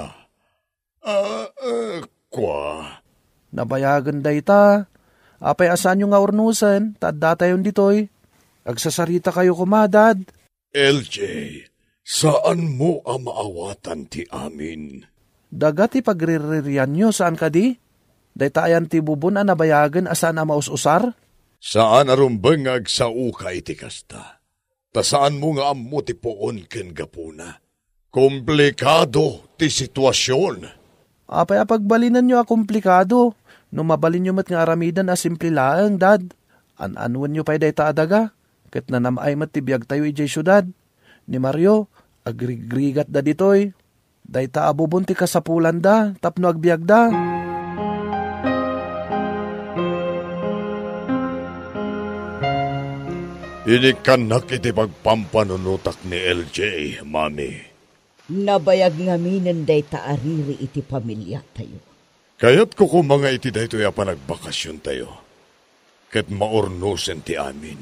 Ah, eh, kua. Nabayagen dayta. Apay a saanyo nga urnosen, ta addatayon ditoy. Agsasaritakayo koma, Dad. L J, saanmo a maawatan ti amin. Daga ti pagriririanyo, saan kadi? Dayta ayan ti bubon a nabayagen a saan a maus-usar? Saan a rumbeng nga agsaoka iti kasta. Ta saanmo nga ammo ti puon ken gapuna. Komplikado ti situasion. Apay a pagbalinenyo a komplikado? No mabalinyo met nga aramiden a simple laeng, Dad. An-anwenyo pay dayta a daga. Ket nanam-ay met ti biagtayo idiay siudad. Ni Mario, agrigrigatda ditoy. Dayta a bubon ti kasapulanda tapno agbiagda. Inikkannak iti pagpampanunotak ni L J, Mami. Nabayag ngaminen dayta a riri iti pamiliatayo. Kayatko koma nga iti daytoy a panagbakasiontayo, ket maurnosen ti amin.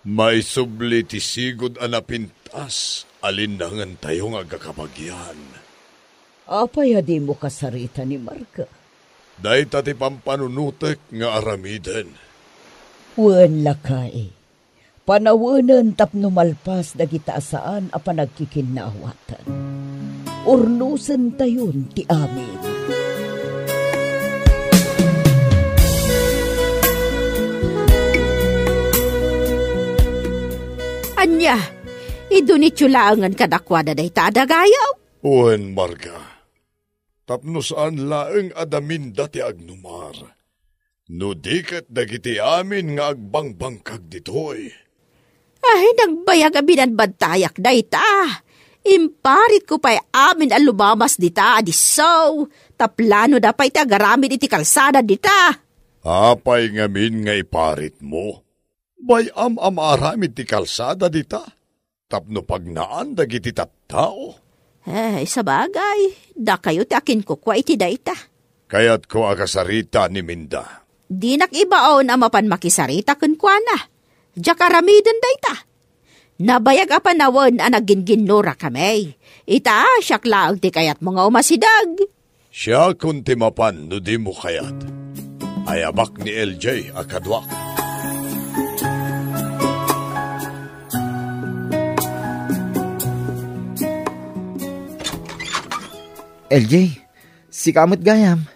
Maisubli ti sigud a napintas a linnangentayo nga agkakabagian. Apay a dimo kasarita ni Marga? Dayta ti pampanunotek nga aramiden. Wen, lakay. Panawenen tapno malpas dagita a saan a panagkikinnaawatan. Urnosentayon ti amin. Ania, idunityo laengen kadakuada dayta a dagayo? Wen, Marga. Tapno saan laeng a daminda ti agnumar, no di ket dagiti amin nga agbangbangkag ditoy. Ay, nagbayag a binadbadtayak dayta. Imparitko pay amin a lumamas dita a disso, ta planoda pay ti agaramid iti kalsada dita. Apay ngamin nga iparitmo? Bay-am a maaramid ti kalsada dita tapno pagnaan dagiti tattao. Eh, sabagay, dakayo ti akinkukua iti dayta. Kayatko a kasarita ni Minda. Dinak ibaon a mapan makisarita kenkuana. Diak aramiden dayta. Nabayag a panawen a nagginginnurakami. Ita, siak laeng ti kayatmo nga umasideg. Siakon ti mapan no dimo kayat. Ayabak ni L J a kaduak. L J, sika met gayam.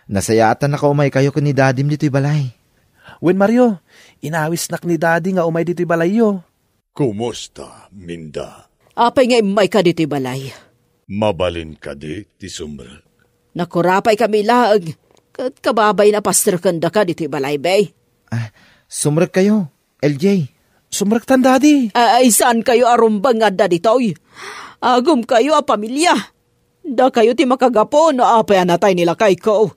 Nasayaat a nakaumaykayo ken ni Dadim ditoy balay. Wen, Mario, inawisnak ni Dadi nga umay ditoy balayyo. Kumusta, Minda? Apay nga immayka ditoy balay? Mabalin kadi ti sumrek? Nakurapaykami laeng, ket kababain a pasterkendaka ditoy balay, bay. Ah, sumrekkayo, L J. Sumrektan, Dadi. Ay, saankayo a rumbeng nga adda ditoy? Agumkayo a pamilia. Dakayo ti makagapu no apay a natay ni lakayko.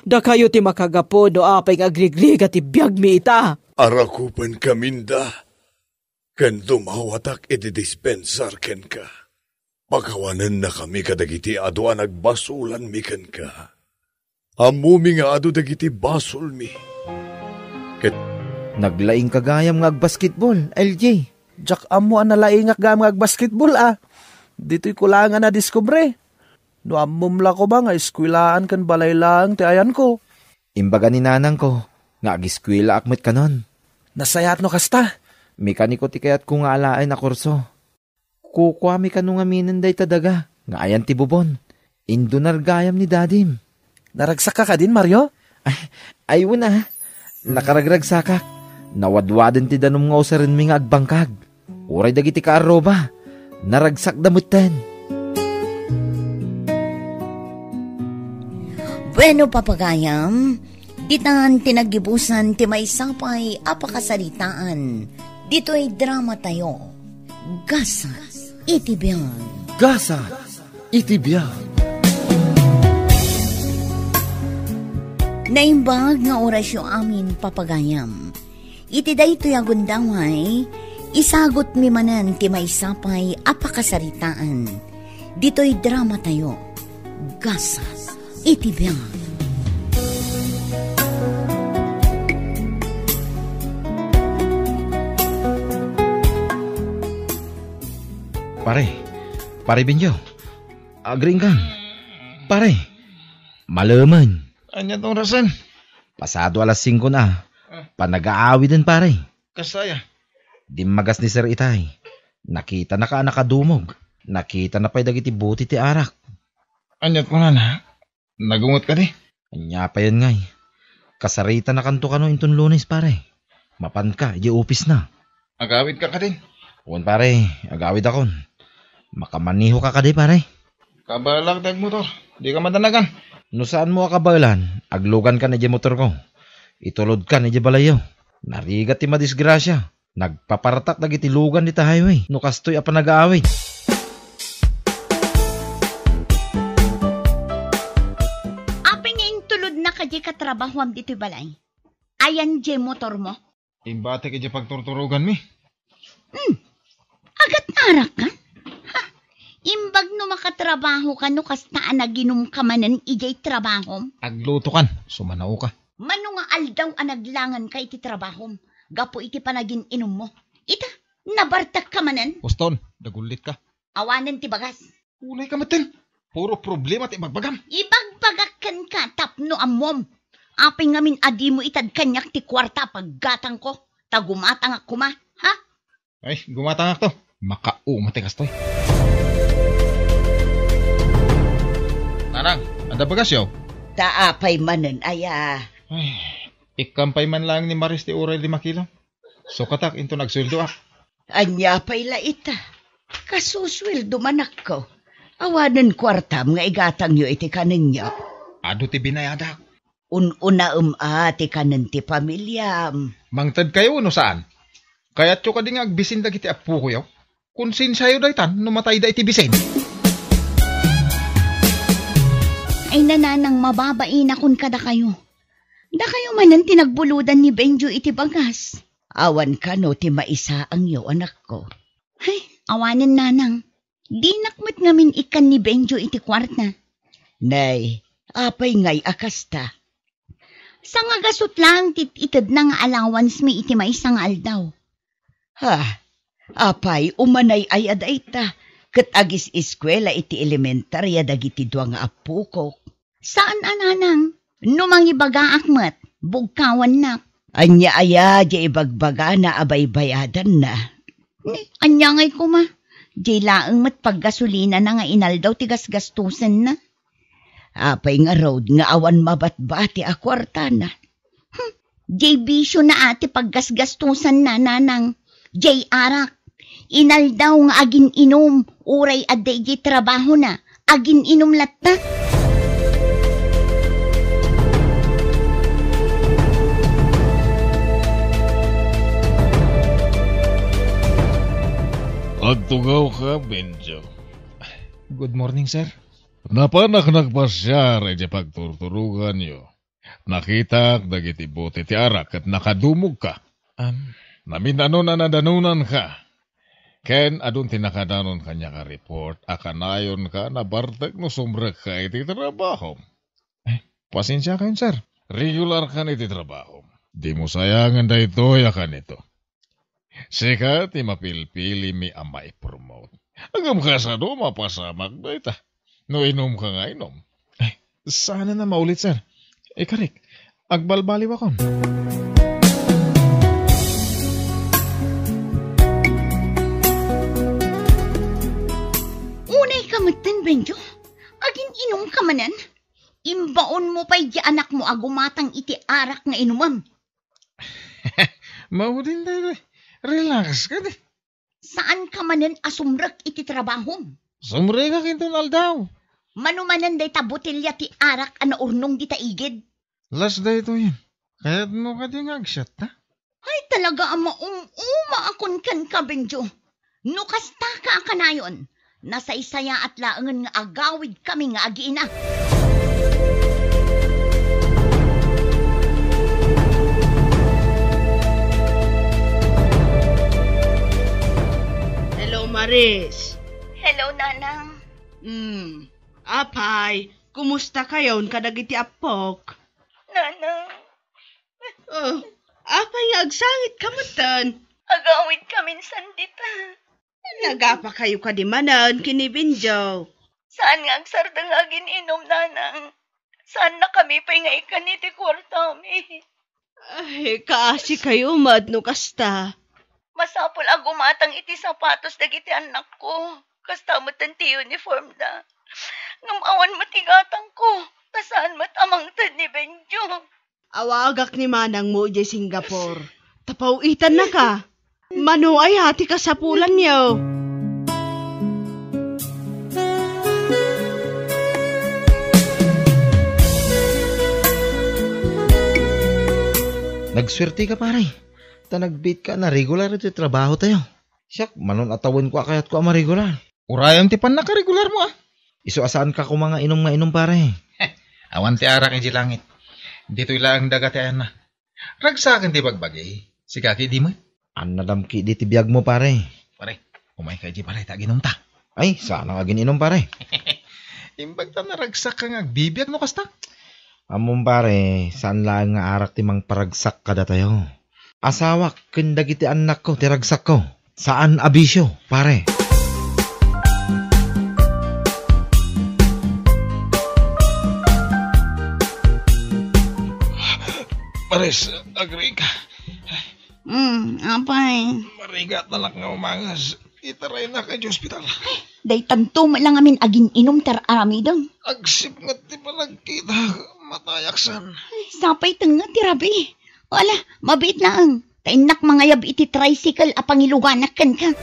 Dakayo ti makagapu no apay nga agrigrigat ti biagmi ita. Arakupenka, Minda. Ken dumawatak iti dispensar kenka. Pakawanennakami kadagiti adu a nagbasolanmi kenka. Ammomi nga adu dagiti basolmi. Ket naglaingka gayam nga agbasketball, L J. Diak ammo a nalaingak gayam nga agbasketball, a. Ditoy kulangan a diskubre. No ammom la koma nga eskuelaan ken balay laeng ti ayanko. Imbaga ni nanangko nga ageskuelaak met kanon. Nasayaat no kasta. Mekaniko ti kayatko nga alaen a kurso. Kukuami kano ngaminen dayta daga nga ayan ti bubon. Indunar gayam ni Dadim. Naragsakka kadin, Mario? Ay, ay, wen a. Nakaragragsakak. Nawadwaden ti danum nga usarenmi nga agbangkag. Uray dagiti kaarruba, naragsakda metten. Bueno, papagayam, ditan ti naggibusan ti maysa pay a pakasaritaan ditoy dramatayo, Gasat iti Biag. Gasat iti Biag. Naimbag nga orasyo amin, papagayam. Iti daytoy a gundaway, isagutmi manen ti maysa pay a pakasaritaan ditoy dramatayo, Gasat iti Biag. Pare, Pare Benjo, agriingkan. Pare, malemen. Ania ti orasen? Pasado alas singko na. Ah. Panagaawiden, pare. Kasta aya? Dimmagas ni Sir Itay. Nakitanaka a nakadumog. Nakitana pay dagiti buti ti arak. Ania ti kunana? Nagungot kadi? Ania payen ngay? Kasaritanakanto kano inton Lunes, pare. Mapanka idiay opisna. Agawidka kadin? Wen, pare, agawidakon. Makamanehoka kadi, pare? Kabaelak ti agmotor. Dika madanagan. No saanmo a kabaelan, aglugankan idiay motorko. Itulodkan idiay balayyo. Narigat ti madisgrasia. Nagpapartak dagiti lugan dita highway no kastoy a panagaawid. Apay nga intulodnaka diay katrabahoam ditoy balay? Ayan diay motormo? Imbatik idiay pagturturoganmi. Hmm. Agat-arakkan? Ha? Imbag no makatrabaho ka no kasta a naginum ka manen idiay trabahom? Agluto kan, sumanaw ka. Mano nga aldaw a naglangan ka iti trabahom gapu iti panagin-inum mo? Ita, nabartek ka manen? Uston, dagullit ka. Awanen ti bagas. Unay ka metten. Puro problema ti ibagbagam. Ibagbagak kenka tapno ammom. Apay ngamin a dimo itad kaniak ti kuarta a paggatangko? Ta gumatangak koma, ha? Ay, gumatangak to. Makauma ti kastoy. Nanang, adda bagasyo? Ta apay manen aya? Ay, ikkan pay man laeng ni Maris ti uray lima kilo. Sukatak inton agsueldoak. Ania pay la ita? Kasusueldo manakko. Awanen kuartam nga igatangyo iti kanenyo. Adu ti binayadak. Un-unaem a ti kanen ti pamiliam. Mangted kayo wenno saan? Kayatyo kadi nga agbisin dagiti appokoyo? Konsensiayo daytan no matayda iti bisin. Ay, nanang, mababainakon kadakayo. Dakayo manen ti nagbulodan ni Benjo iti bagas. Awan kano ti maisaangyo, anakko. Ay, awanen, nanang. Dinak met ngamin ikkan ni Benjo iti kuarta. Nay, apay ngay a kasta? Sangagasut laeng ti itedna nga allowance mi iti maysa nga aldaw. Ha, apay, umanay aya dayta, ket agis-eskuela iti elementaria dagiti dua nga appokok. Saan a, nanang, no mangibagaak met, bugkawannak. Ania aya diay ibagbagana a baybayadanna? Ni, ania ngay koma? Diay laeng met paggasolinana nga inaldaw ti gasgastosenna. Apay ngarud nga awan mabatbati a kuartana? Hmm, diay bisiona a ti paggasgastosanna, nanang. Diay arak. Inaldaw nga agin-inum, uray adda idiay trabahona, agin-inum latta. Agtugawka, Benjo. Good morning, sir. Napanak nagpasiar idiay pagturturoganyo. Nakitak dagiti bote ti arak ket nakadumogka. Am. Namin-anon a nadanonanka. Ken adun ti nakadanon kaniak a report a kanayonka a nabartek no sumrekka iti trabahom. Eh, pasensiakayon, sir. Regularkan iti trabahom. Dimo sayangen daytoy a kanito. Sika ti mapilpilimi a maipromote. Ngem kasano mapasamak dayta no inumka nga inum? Eh, saanen a maulit, sir. Ikarik, agbalbaliwakon. Unay ka metten, Benjo. Agin-inum ka manen? Imbaon mo pay di anakmo a gumatang iti arak nga inumem. Maudin daytoy. Relax kadi. Saan ka manen a sumrek iti trabahom? Sumrekak inton aldaw. Mano manen dayta botelya ti arak a naurnong dita igid? Las daytoyen. Kayatmo kadi nga agsiatta? Ay, talaga a maum-umaakon kenka, Benjo. No kastaka a kanayon, nasaysayaat laengen nga agawidkami nga agiina. Hello, Maris. Hello, Nanang. Hmm. Apay, kumusta kayon kadagiti appok? Nanang. Oh, apay nga agsangit ka metten? Agawidkamin sandita. Nagapa kayo kadi manen ken ni Benjo? Saan nga agsardeng nga agin-inum, Nanang. Saannakami pay nga ikkan iti kuartami. Ay, kaasi kayo met no kasta. Masapul a gumatang iti sapatos dagiti annakko. Kasta metten ti uniformda. Ngem awan met igatangko. Ta saan met a mangted ni Benjo. Awagak ni manangmo idiay Singapore. Ta paw-itannaka. Mano aya ti kasapulanyo? Nagsuerteka, pare. Ta nagbiitka a naregular iti trabahotayo. Siak, manon a tawenko a kayatko a maregular. Urayem ti pannakaregularmo, a. Isu a saanka koma nga inum nga inum, pare. Awan ti arak idiay langit. Ditoy laeng daga ti ayanna. Ragsaken ti bagbagi. Sika ketdi met. Annadam ketdi ti biagmo, pare. Pare, umayka idiay balay ta aginumta. Ay, saan nga agin-inum, pare. Imbag ta naragsakka nga agbibiag no kasta. Ammom, pare, saan laeng nga arak ti mangparagsak kadatayo. Asawak ken dagiti annakko ti ragsakko. Saan a bisio, pare. Pares, agrika. Hmm, apay. Marigat na lang nga umangas. Itaraynak idiay ospital. Daytanto met lang amin agin-inum ti ar-aramidem. Agsipnget ti panagkita, matayak san. Ay, sapay tengnga ti rabii. Wala, mabiit laeng. Ta innak mangayab iti tricycle a pangiluganak kenka.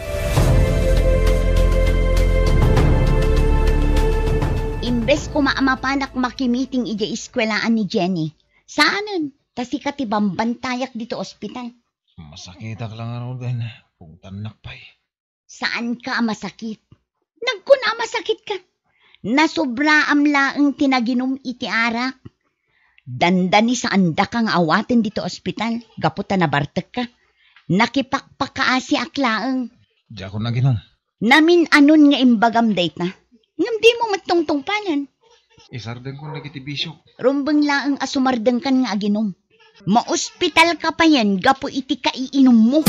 Imbes koma a mapanak makimiting idiay eskuelaan ni Jenny, saanen, ta sika ti bambantayak ditoy ospital. Masakitak lang ngaruden, pungtannak pay. Saanka a masakit. Nagkuna a masakitka. Nasobraam laeng ti naginum iti arak. Dandani saandaka nga awaten ditoy ospital gapu ta nabartekka. Nakipakpakaasiak laeng. Diakon aginum. Namin-anon nga imbagam dayta. Ngem dimo met tungtungpalan. Isardengkon dagiti bisio. Rumbeng laeng a sumardengkan nga aginum. Maospitalka payen gapu iti kaiinummo.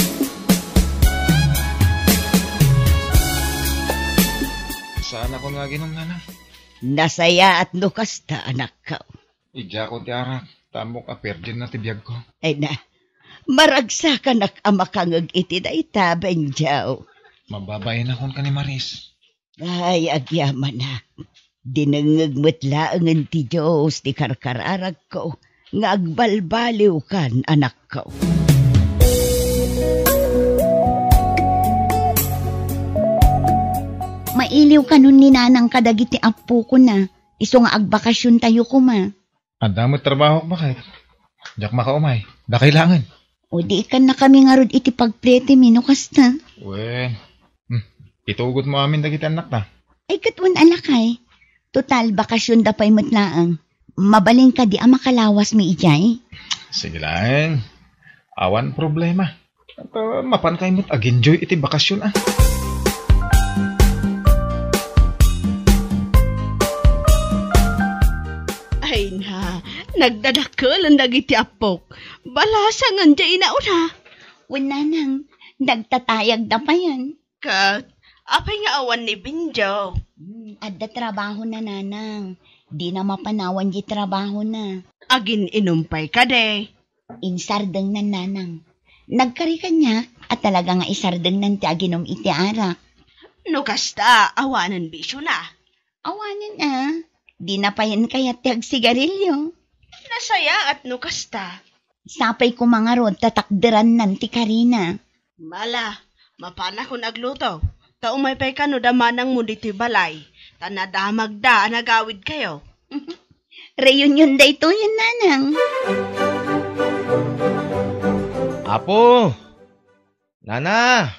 Saanakon nga aginum, nanang. Nasayaat no kasta, anakko. Idiakon ti arak, ta ammok a perdienna ti biagko. Ay na, maragsakanak a makangeg iti dayta, Benjo. Mababainakon ken ni Maris. Ay, agyamanak. Dinengngeg met laengen ti Dios ti karkararagko nga agbalbaliwkan, anakko. Mailiw kanon ni nanang kadagiti appokona, isu nga agbakasiontayo koma. Adda met trabahok, baket. Diak makaumay. Dakay laengen. O di ikannakami ngarud iti pagpletimi no kasta. Wen. Hmm. Itugotmo amin dagiti annakta. Ay, ket wen a lakay. Total, bakasionda pay met laeng. Mabalin kadi a makalawasmi idiay? Sige laeng. Awan problema. At, ah, mapan kay met ag-enjoy iti bakasyon, ah. Ay na, nagdadakkelen dagiti appok. Balasangan diay inauna. Wen nanang, nagtatayagda payen. Ket, apay nga awan ni Benjo? Hmm, adda trabahona, nanang. Dina mapan awan diay trabahona. Agin-inum pay kadi? Insardengnan, nanang. Nagkari kaniak a talaga nga isardengnan ti aginum iti arak. No kasta, awanen bisiona. Awanen a, dina payen kayat ti agsigarilio. Nasayaat no kasta. Sapay koma ngarud ta takderannan ti karina. Mala, mapanakon agluto. Ta umay pay kano da manangmo ditoy balay. Ta nadamagda a nagawidkayo. Reunion daytoyen, nanang. Apo! Nana!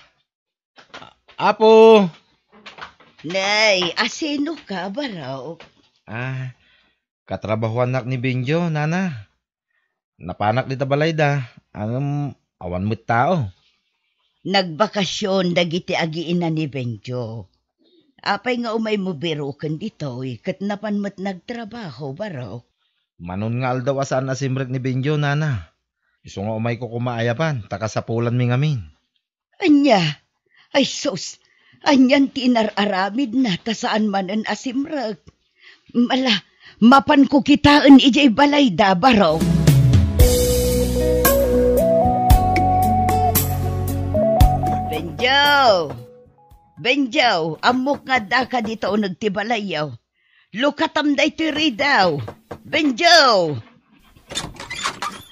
Apo! Nay, asinoka, barok? Ah, katrabahoannak ni Benjo, nana. Napanak dita balayda, ngem awan met tao. Nagbakasyon dagiti agiina ni Benjo. Apay nga umaymo biroken ditoy, ket napan met nagtrabaho, barok? Manon nga aldaw a saan a simrek ni Benjo, nana. Isu nga umayko koma ayaban, ta kasapulanmi ngamin. Ania? Ay sus, anian ti inar-aramidna ta saan manen a simrek? Mala, mapanko kitaen idiay balayda, barok. Benjo! Benjo, ammok nga addaka dita uneg ti balayyo. Lukatam daytoy ridaw. Benjo!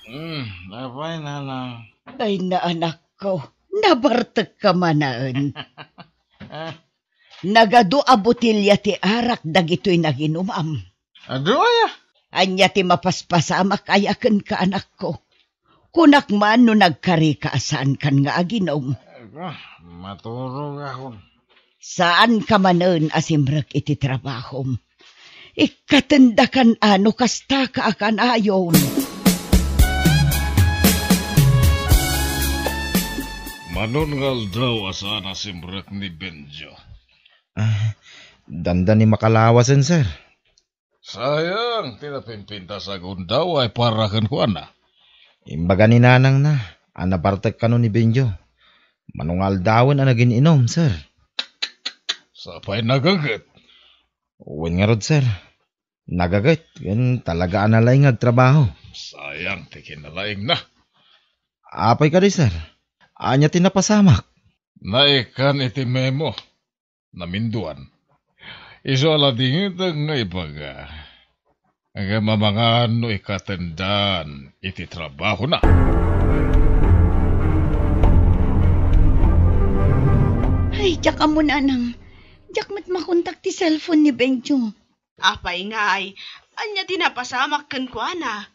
Hmm, apay, nanang? Ay, naanakko, nabartekka manen. Ah. Nagadu a botelya ti arak dagitoy naginumam. Adu aya? Ania ti mapaspasamak aya kenka, anakko? Kunak man no nagkarika a saankan nga aginum. Ah, maturogakon. Saanka manen a simrek iti trabahom. Ikkatendakan a no kastaka a kanayon. Manon nga aldaw a saan a simrek ni Benjo? Ah, dandani makalawasen, sir. Sayang ti napimpintas a gundaway para kenkuana. Imbaga ni nanangna a nabartek kano ni Benjo. Mano nga aldawen a nagin-inom, sir. Sapay nagaget. Wen ngarud, sir. Nagaget, ken talaga a nalaing nga agtrabaho. Sayang ti kinalaingna. Apay kadi, sir? Ania ti napasamak? Naikkan iti memo. Naminduan. Isu a ladingitek nga ibaga. Ngem amangan no ikkatendan iti trabahona. Ay, diak ammo, nanang. Diak met makontak ti cellphone ni Benjo. Apay ngay, ania ti napasamak kenkuana?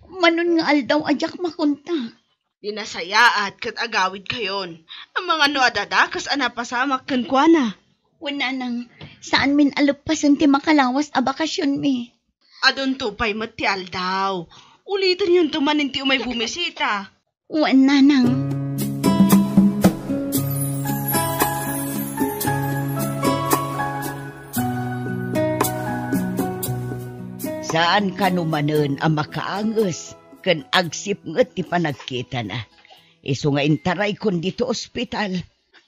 Manon nga aldaw a diak makontak. Di nasayaat ket agawidkayon. Amangan no adda dakes a napasamak kenkuana. Wen, nanang, saanmin a leppasen ti makalawas a bakasionmi. Adunto pay met ti aldaw. Ulitennonto manen ti umay bumisita. Wen, nanang. Saan kano manen a makaanges ken agsipnget ti panagkitana. Isu nga intaraykon ditoy ospital.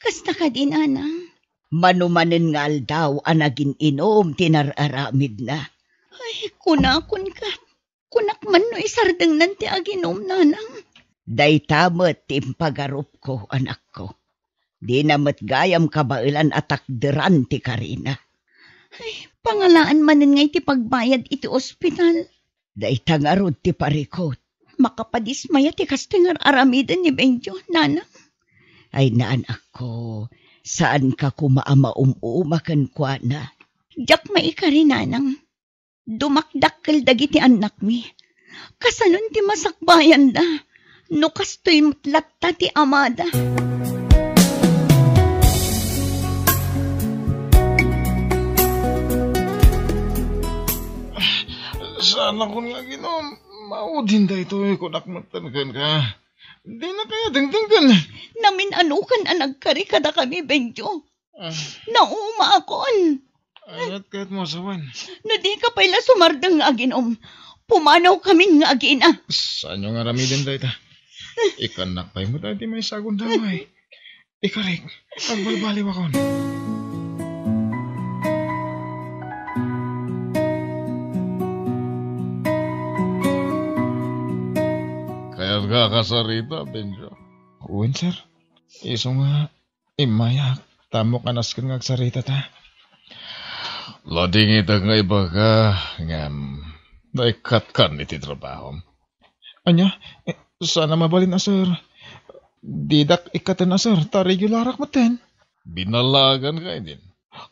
Kasta kadi, nanang? Mano manen nga aldaw a nagin-inom ti nar-aramidna. Ay, kunakon ket. Kunak man no isardengnan ti aginum, nanang. Dayta met ti impagarupko, anakko. Dina met gayam kabaelan a takderan ti karina. Ay, pangalaan manen ngay ti pagbayad iti ospital. Dayta ngarud ti parikut. Makapadismaya ti kastoy nga ar-aramiden ni Benjo, nanang. Ay, anakko, saanka koma a maum-uma kenkuana. Diak maikari, nanang. Dumakdakkel dagiti annakmi. Kasanon ti masakbayanda no kastoy met latta ti amada? Saanakon nga aginum. Maudin daytoy, kunak metten kenka. Dina kaya dengdenggen. Namin-anokan a nagkari kadakami, Benjo. Ah. Naumaakon. Ayat kayat mo, sawen. No dika pay la sumardeng nga aginum, pumanawkamin nga agina. Saanyo nga aramiden dayta? Ikannak pay met ti maysa a gundaway. Ikarik, agbalbaliwakon. Kayat nga kasarita, Benjo? Wen, sir. Isu nga, immayak, ta ammok a nasken nga agsarita ta. Ladingitek nga ibaga, ngem, naikkatkan iti trabahom. Ania? Eh, saan a mabalin a, sir. Didak ikkaten a, sir, ta regularak metten. Binalaagan ka idin.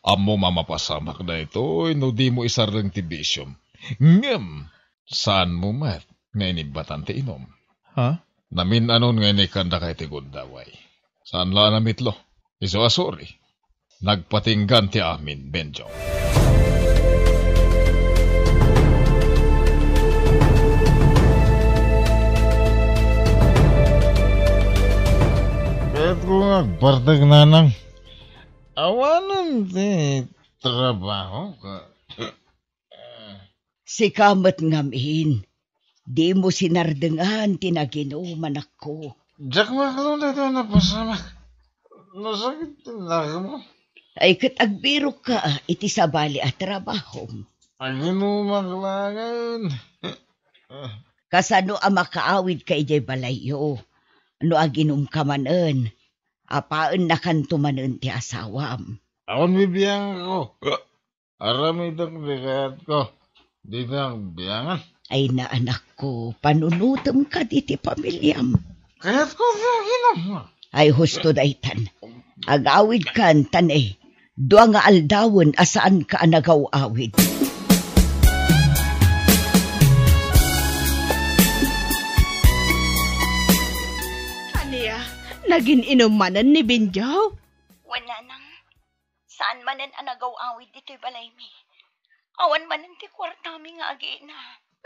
Ammom a mapasamak daytoy no dimo isardeng ti bisiom. Ngem, saanmo met nga inibbatan ti inum. Ha? Namin-anon nga inikkandaka iti gundaway. Saan la a namitlo. Isu a suri. Nagpatinggan ti amin, Benjo. Kayatko nga agbartek, nanang. Awanen ti trabaho ka. Sika met ngamin, dimo sinardengan ti naginum, anakko. Diak maklon daytoy a napasamak. Nasakit ti nakemko. Ay, ket agbirokka iti sabali a trabahom. Aginumak laengen. Kasano a makaawidka idiay balayyo? No aginumka manen, apaennakanto manen ti asawam. Awan bibiangko. Aramidek ti kayatko. Dina agbiangan. Ay, anakko, panunotem kadi ti pamiliam. Kayatko ti aginum. Ay, husto daytan. Agawidkan, ta ne, dua nga aldawen a saanka a nagaw-awid. Ania, nagin-inum manen ni Benjo? Wen, nanang. Saan manen a nagaw-awid ditoy balaymi. Awan manen ti kuartami nga agina.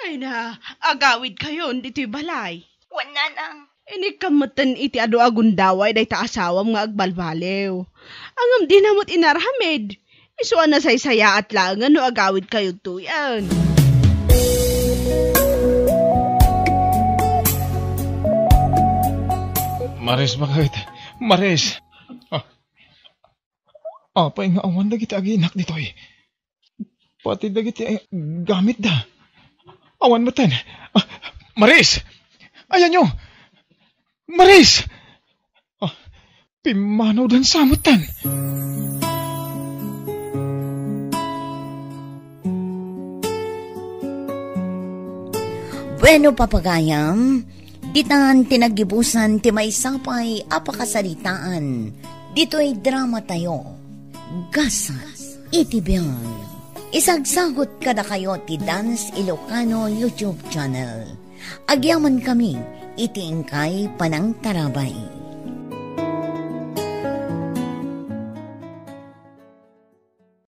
Ay na, agawidkayon ditoy balay. Wen, nanang, Inikkam metten iti adu a gundaway dayta asawam nga agbalbaliw. Ngem dina met inaramid. Isu a nasaysayaat laengen no agawidkayo ditoyen. Maris, bakit? Maris! Ah, apay nga awan dagiti aginak ditoy? Pati dagiti, eh, gamitda. Awan metten. Ah, Maris! Ayanyo! Maris! Ah, pimmanawdan sa metten. Bueno, papagayam, ditan ti naggibusan ti maysa pay a pakasaritaan ditoy drama tayo, Gasat iti Biag. Isagsagot kadakayo ti Dance Ilocano YouTube channel. Agyaman kami iti inkay panangtarabay.